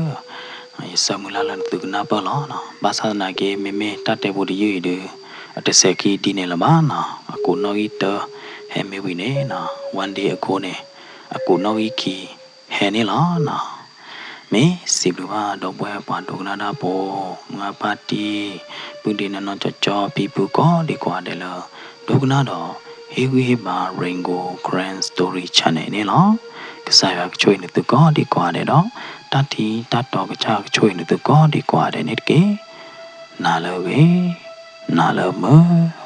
ၢ, ယဆၢမုၢ်လၢ်လၢနသုကနၢ်ပၢၢ်လီၤ. ဘၣ်ဆၣ်သနာ်က့ မ့မ့ၢ်တၢ်တဲပူတယုၢ်အံၤဒု အတစဲးခံဒ်န့ၣ်လၢၤဘၣ်နီၤ. အကူးနီၣ်ဂံၢ်တၢ ဟဲမ့ၢ်ဝံၤန့ၣ်နီၤ one day ago န့ၣ် အကူးနီၣ်ဂံၢ်ခံ ဟဲန့ၣ်လီၤနီၤ. မ့ၢ်စံးဘျုးဘၣ်ဒီပုၢ်ဝဲၢ်ပှၤဒိကနၣ်တၢ်ဖိ မုၢ်ဂၢ်ဖါတံၢ် ပုၢ်ဒ့နီၢ်နီၢ်ကၠီကၠီ ဖံဖုကိးဒံကိးဂၤဒဲးလၢ ဒိကနၣ်ဒီး ဟ့ၣ်ဂံၢ်ဟ့ၣ်ဘါ Rain Gold Karen Story Channel န့ၣ်လီၤ. ကစၢ်ယွၤကဆိၣ်ဂ့ၤနသုကိးဒံကိးဂၤဒဲးဒီး တၢ်ထံတၢ်တီကစၢ်ကဆိၣ်ဂ့ၤနသုကိးဒံကိးဂၤဒဲးန့ၣ်တက့ၢ်. နၤလၢအဂ့ၤ, နၤလၢအမုာ်